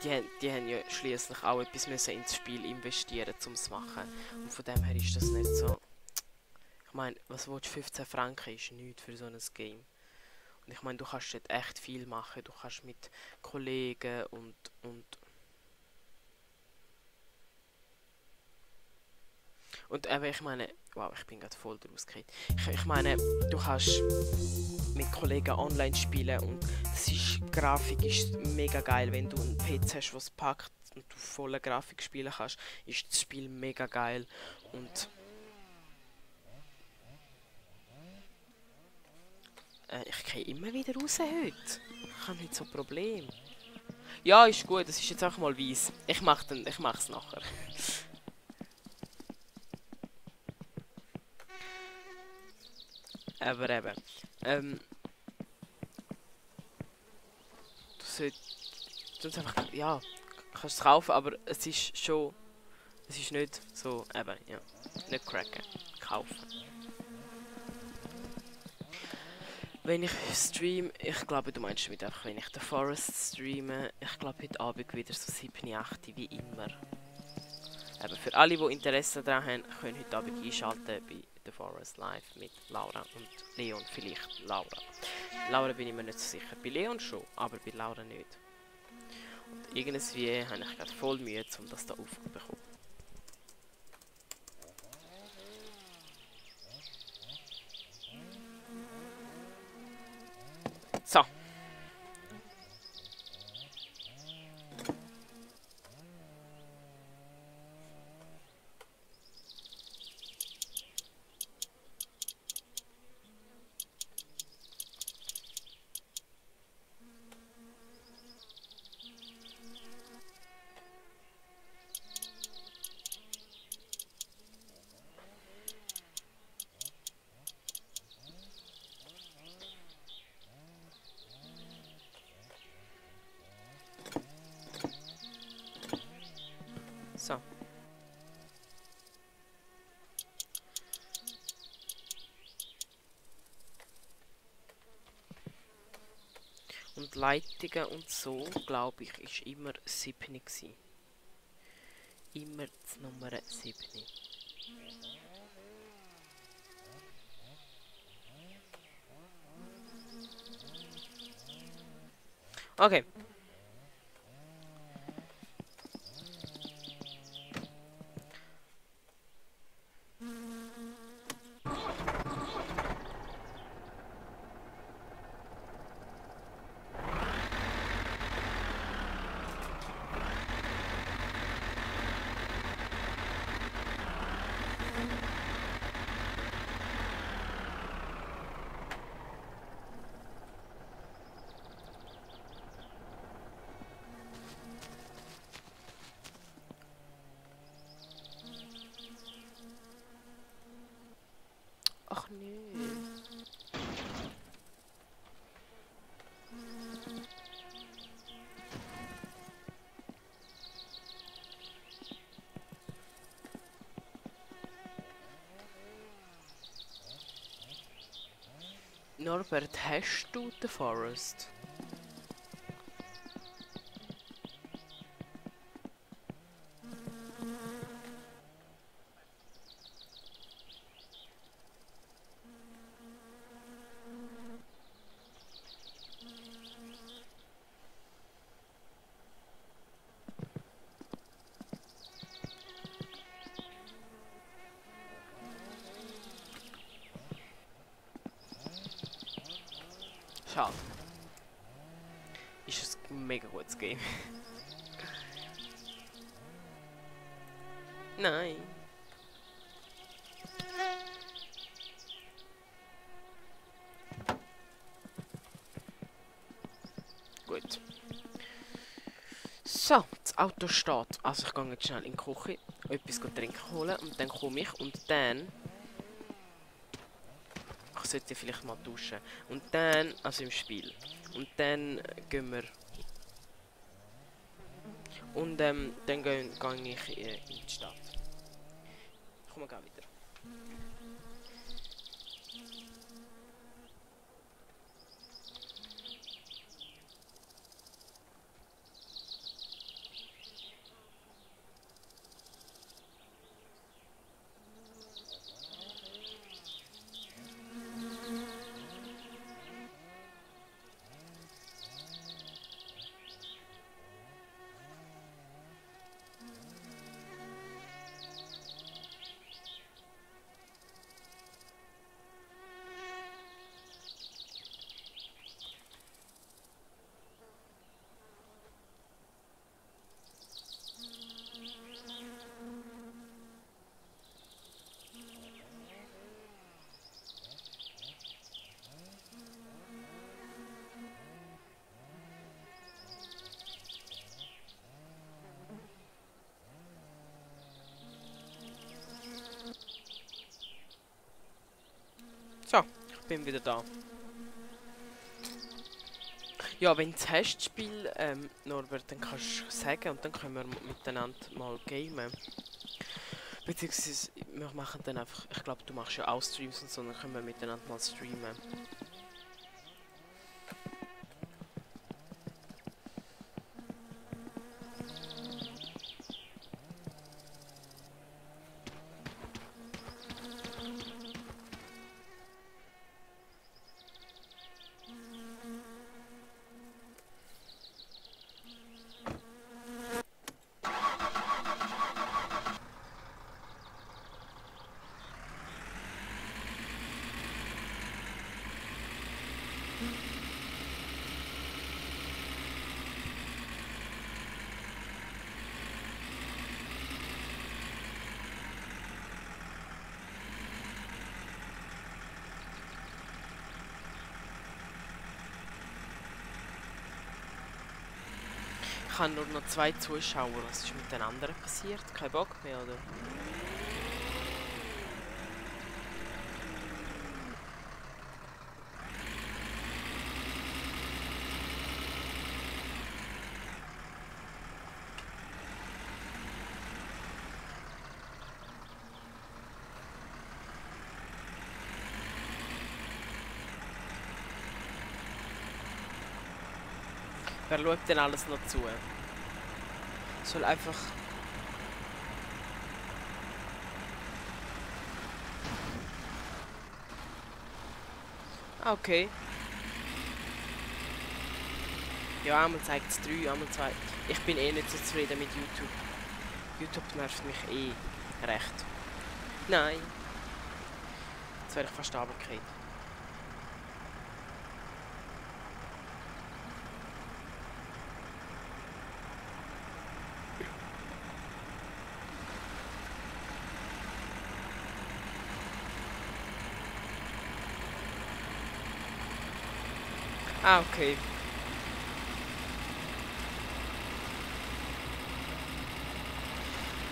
Die haben ja schließlich auch etwas müssen ins Spiel investieren, um es zu machen. Und von dem her ist das nicht so... Ich meine, was willst du, 15 Franken ist nichts für so ein Game. Und ich meine, du kannst dort echt viel machen. Du kannst mit Kollegen und eben, ich meine, wow, ich bin gerade voll draus geredet. Ich meine, du kannst mit Kollegen online spielen und die Grafik ist mega geil. Wenn du einen PC hast, was packt und du volle Grafik spielen kannst, ist das Spiel mega geil. Und ich gehe immer wieder raus heute. Ich habe nicht so ein Problem. Ja, ist gut, das ist jetzt auch mal weiss. Ich mach's nachher. Aber eben, du sollst einfach, ja, kannst es kaufen, aber es ist nicht so, eben, ja, nicht cracken, kaufen. Wenn ich streame, ich glaube, du meinst damit einfach, wenn ich den Forest streame, ich glaube heute Abend wieder so 7, 8, wie immer. Eben für alle, die Interesse daran haben, können heute Abend einschalten bei The Forest Live mit Laura und Leon. Vielleicht Laura. Laura bin ich mir nicht so sicher. Bei Leon schon, aber bei Laura nicht. Und irgendwie habe ich gerade voll Mühe, um das da aufzubekommen. So. So. Und Leitungen und so, glaube ich, ist immer 7 gewesen. Immer die Nummer 7. Okay. Ach nee. Norbert, hast du The Forest? Schade. Ist ein mega gutes Game. Nein. Gut. So, das Auto steht. Also ich gehe jetzt schnell in die Küche, etwas trinken holen und dann komme ich und dann... Ich sollte vielleicht mal duschen. Und dann, also im Spiel. Und dann gehen wir... Und dann gehe ich in die Stadt. Ich komme gleich wieder. So, ich bin wieder da. Ja, wenn du es hast, das Spiel, Norbert, dann kannst du sagen und dann können wir miteinander mal gamen. Beziehungsweise, wir machen dann einfach, ich glaube, du machst ja auch Streams und so, dann können wir miteinander mal streamen. Ich habe nur noch 2 Zuschauer. Was ist mit den anderen passiert? Kein Bock mehr, oder? Wer schaut denn alles noch zu? Soll einfach... Ah, okay. Ja, einmal zeigt es 3, einmal 2. Ich bin eh nicht so zufrieden mit YouTube. YouTube nervt mich eh recht. Nein. Jetzt werde ich fast runtergefallen. Ah, okay.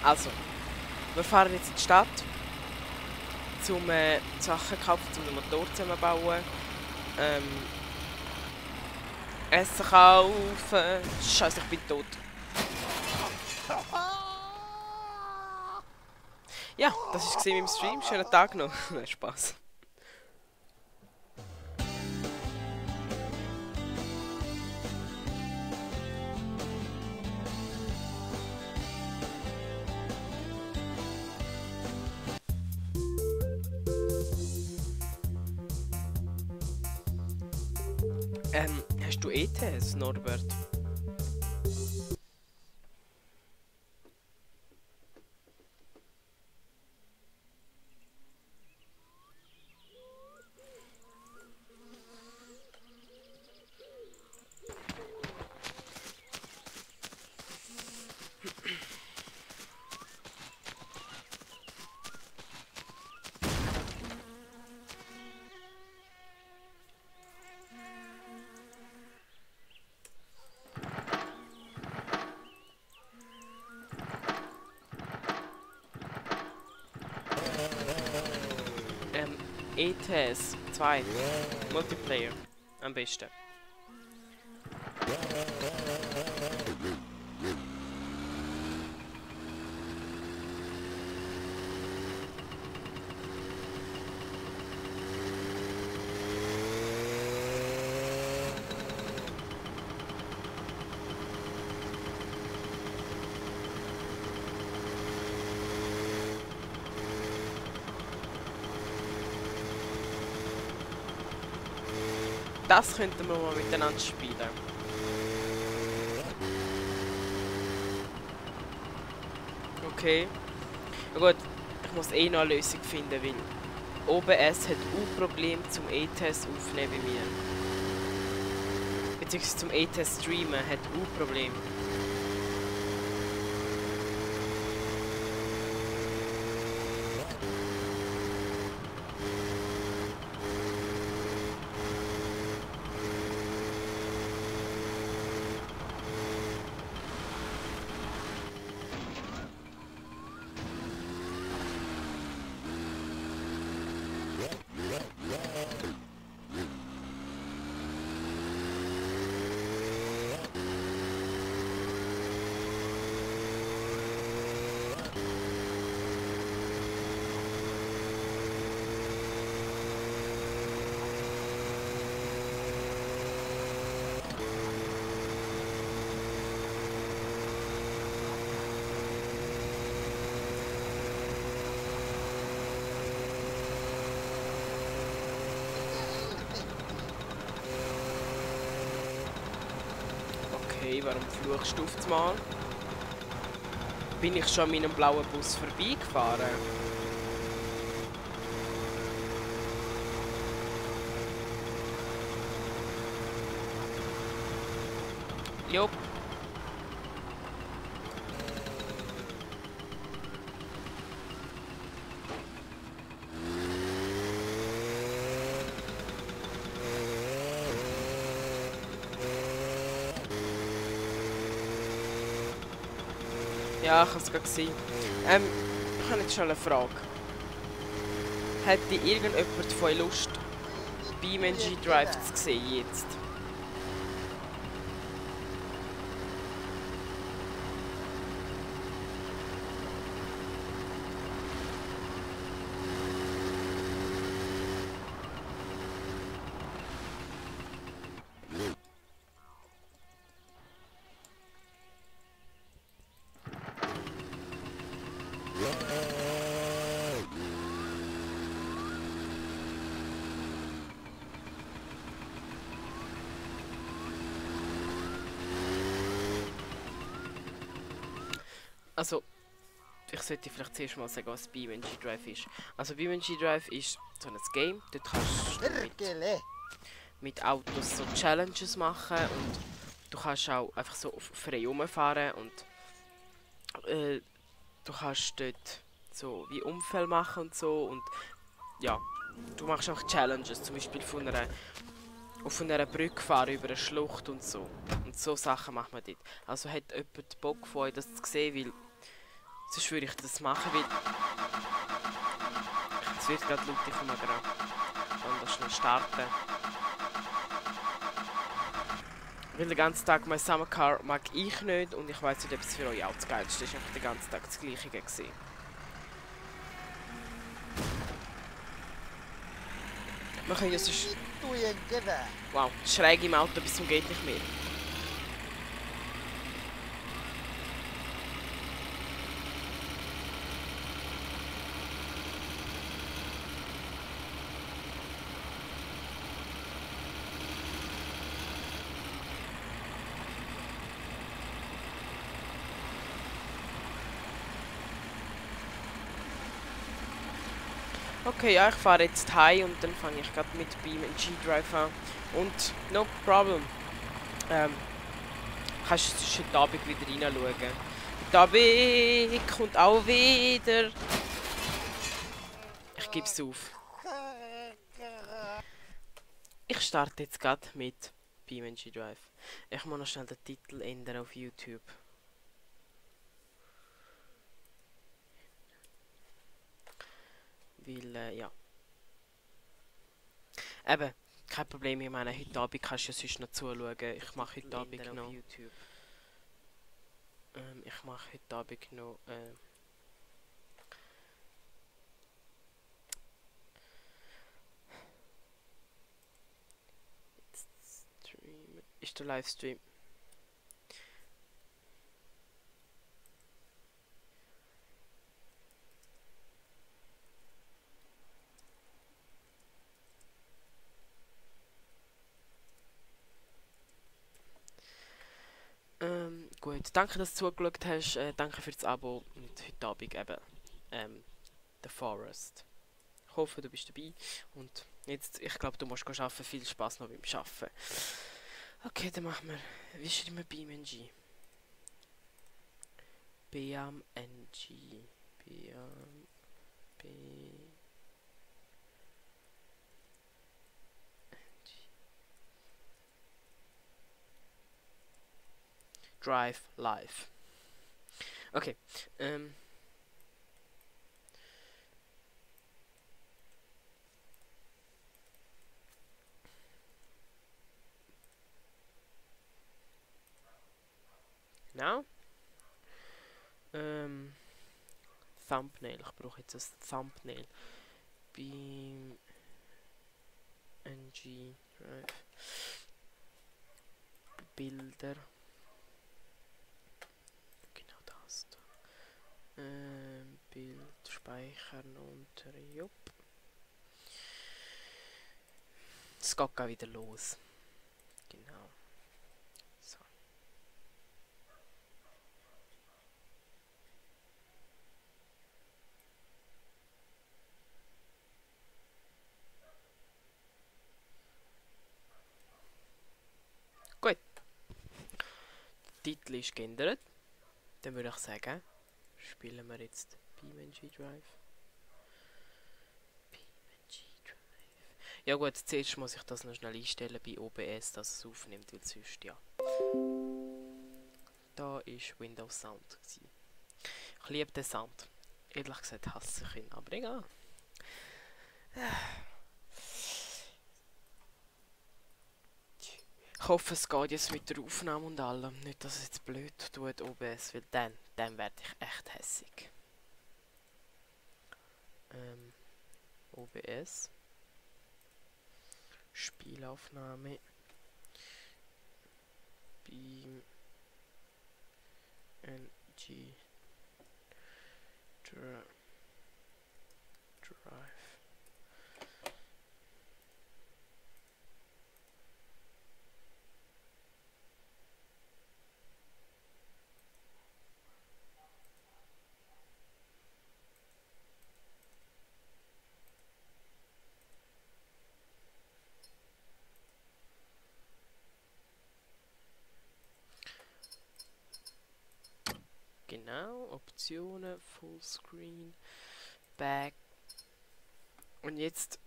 Also, wir fahren jetzt in die Stadt, um Sachen zu kaufen, um den Motor zusammenzubauen. Essen kaufen. Scheiße, ich bin tot. Ja, das war im Stream. Schönen Tag noch. Spaß. Hast du ETS, Norbert? ETS 2 Multiplayer am besten. Das könnten wir mal miteinander spielen. Okay. Na gut, ich muss eh noch eine Lösung finden, weil OBS hat auch Probleme zum E-Test aufnehmen bei mir. Beziehungsweise zum E-Test streamen hat auch Probleme. Okay, warum fluchst du auf das Mal? Bin ich schon an meinem blauen Bus vorbeigefahren? Jupp. Ja, ich habe es gerade gesehen. Ich habe jetzt schon eine Frage. Hätte irgendjemand von euch Lust, BeamNG Drive zu sehen jetzt? Also, ich sollte vielleicht zuerst mal sagen, was BeamNG Drive ist. Also BeamNG Drive ist so ein Game, dort kannst du mit Autos so Challenges machen und du kannst auch einfach so frei rumfahren und du kannst dort so wie Unfälle machen und so und ja, du machst auch Challenges, zum Beispiel auf einer Brücke fahren über eine Schlucht und so. Und so Sachen macht man dort. Also hat jemand Bock von euch das zu sehen, weil sonst würde ich das machen, weil es wird gerade laut, ich komme gerade und das schnell starten. Weil den ganzen Tag mein Summer Car mag ich nicht und ich weiß nicht, ob es für euch auch das Geilste ist. Ich habe den ganzen Tag das Gleiche gesehen. Wir können ja sonst... Wow, schräg im Auto bis zum geht nicht mehr. Okay, ja, ich fahre jetzt heim und dann fange ich gerade mit BeamNG Drive an. Und no problem. Kannst du sonst heute Abend wieder reinschauen. Heute Abend kommt auch wieder. Ich gebe es auf. Ich starte jetzt gerade mit BeamNG Drive. Ich muss noch schnell den Titel ändern auf YouTube. Weil, ja. Eben, kein Problem, ich meine, heute Abend kannst du ja sonst noch zuschauen. Ich mache heute Abend noch... ich mache heute Abend noch... Stream... Ist der Livestream? Gut, danke, dass du zugeschaut hast. Danke für das Abo und heute Abend eben The Forest. Ich hoffe, du bist dabei und jetzt, ich glaube, du musst arbeiten. Viel Spaß noch beim Arbeiten. Okay, dann machen wir, wie schreiben wir BeamNG? BeamNG. Drive Live. Okay. Now. Thumbnail. Ich brauche jetzt ein Thumbnail. BeamNG Drive. Bilder. Genau das da. Bild speichern und jupp. Es geht auch wieder los. Genau. So. Gut. Der Titel ist geändert. Dann würde ich sagen, spielen wir jetzt BeamNG Drive. BeamNG Drive. Ja gut, zuerst muss ich das noch schnell einstellen bei OBS, dass es aufnimmt, weil sonst ja. Da ist Windows Sound gewesen. Ich liebe den Sound. Ehrlich gesagt hasse ich ihn, aber egal. Ich hoffe, es geht jetzt mit der Aufnahme und allem. Nicht, dass es jetzt blöd tut, OBS, weil dann werde ich echt hässig. OBS. Spielaufnahme. Beam. NG. Drive. Genau, Optionen, Fullscreen, Back. Und jetzt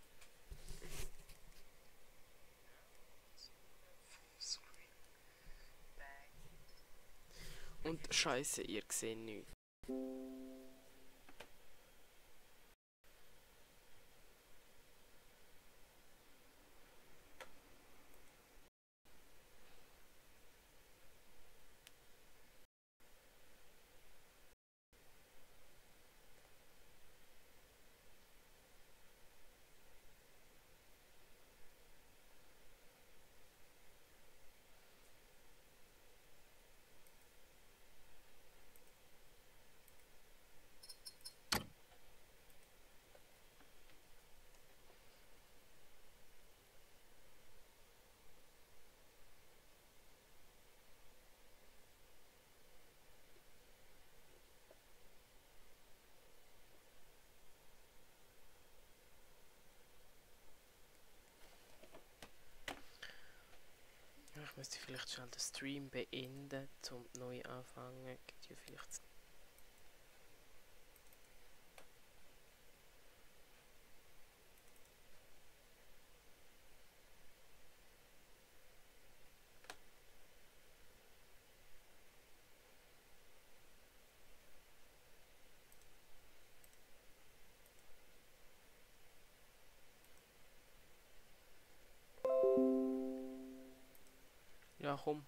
und Scheiße, ihr seht nichts. Ja, ich müsste vielleicht schnell den Stream beenden, zum neu anfangen. Geht ja vielleicht. Ja, komm.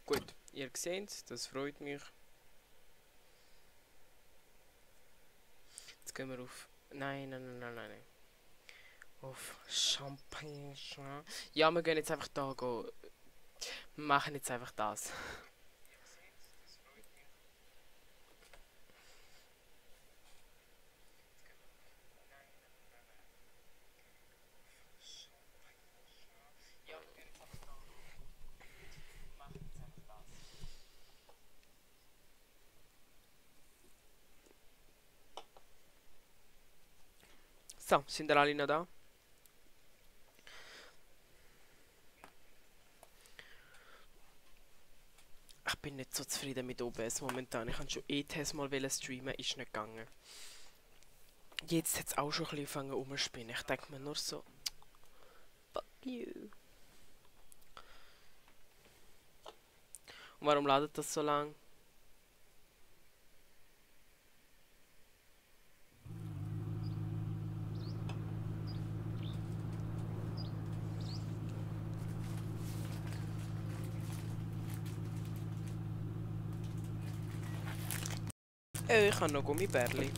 Gut, ihr seht, das freut mich. Jetzt gehen wir auf. Nein. Auf Champagne. Ja, wir gehen jetzt einfach da gehen. Wir machen jetzt einfach das. So, sind ihr alle noch da? Ich bin nicht so zufrieden mit OBS momentan. Ich wollte schon ETS mal streamen, ist nicht gegangen. Jetzt hat es auch schon ein bisschen angefangen rumzuspinnen. Ich denke mir nur so, fuck you. Und warum ladet das so lang? Ich habe noch Gummibärli.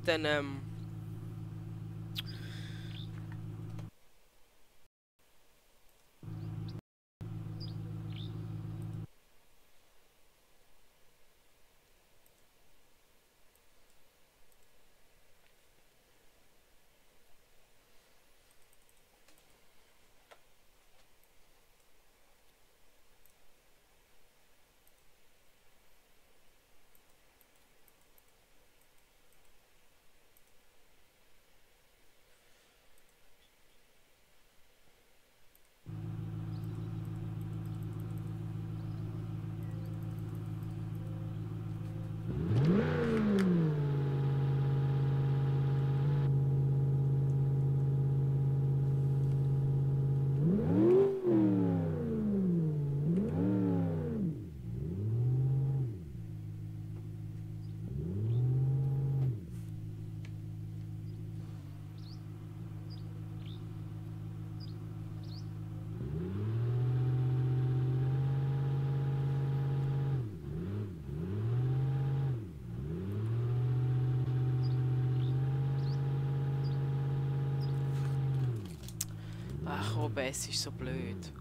dann ach, OBS ist so blöd.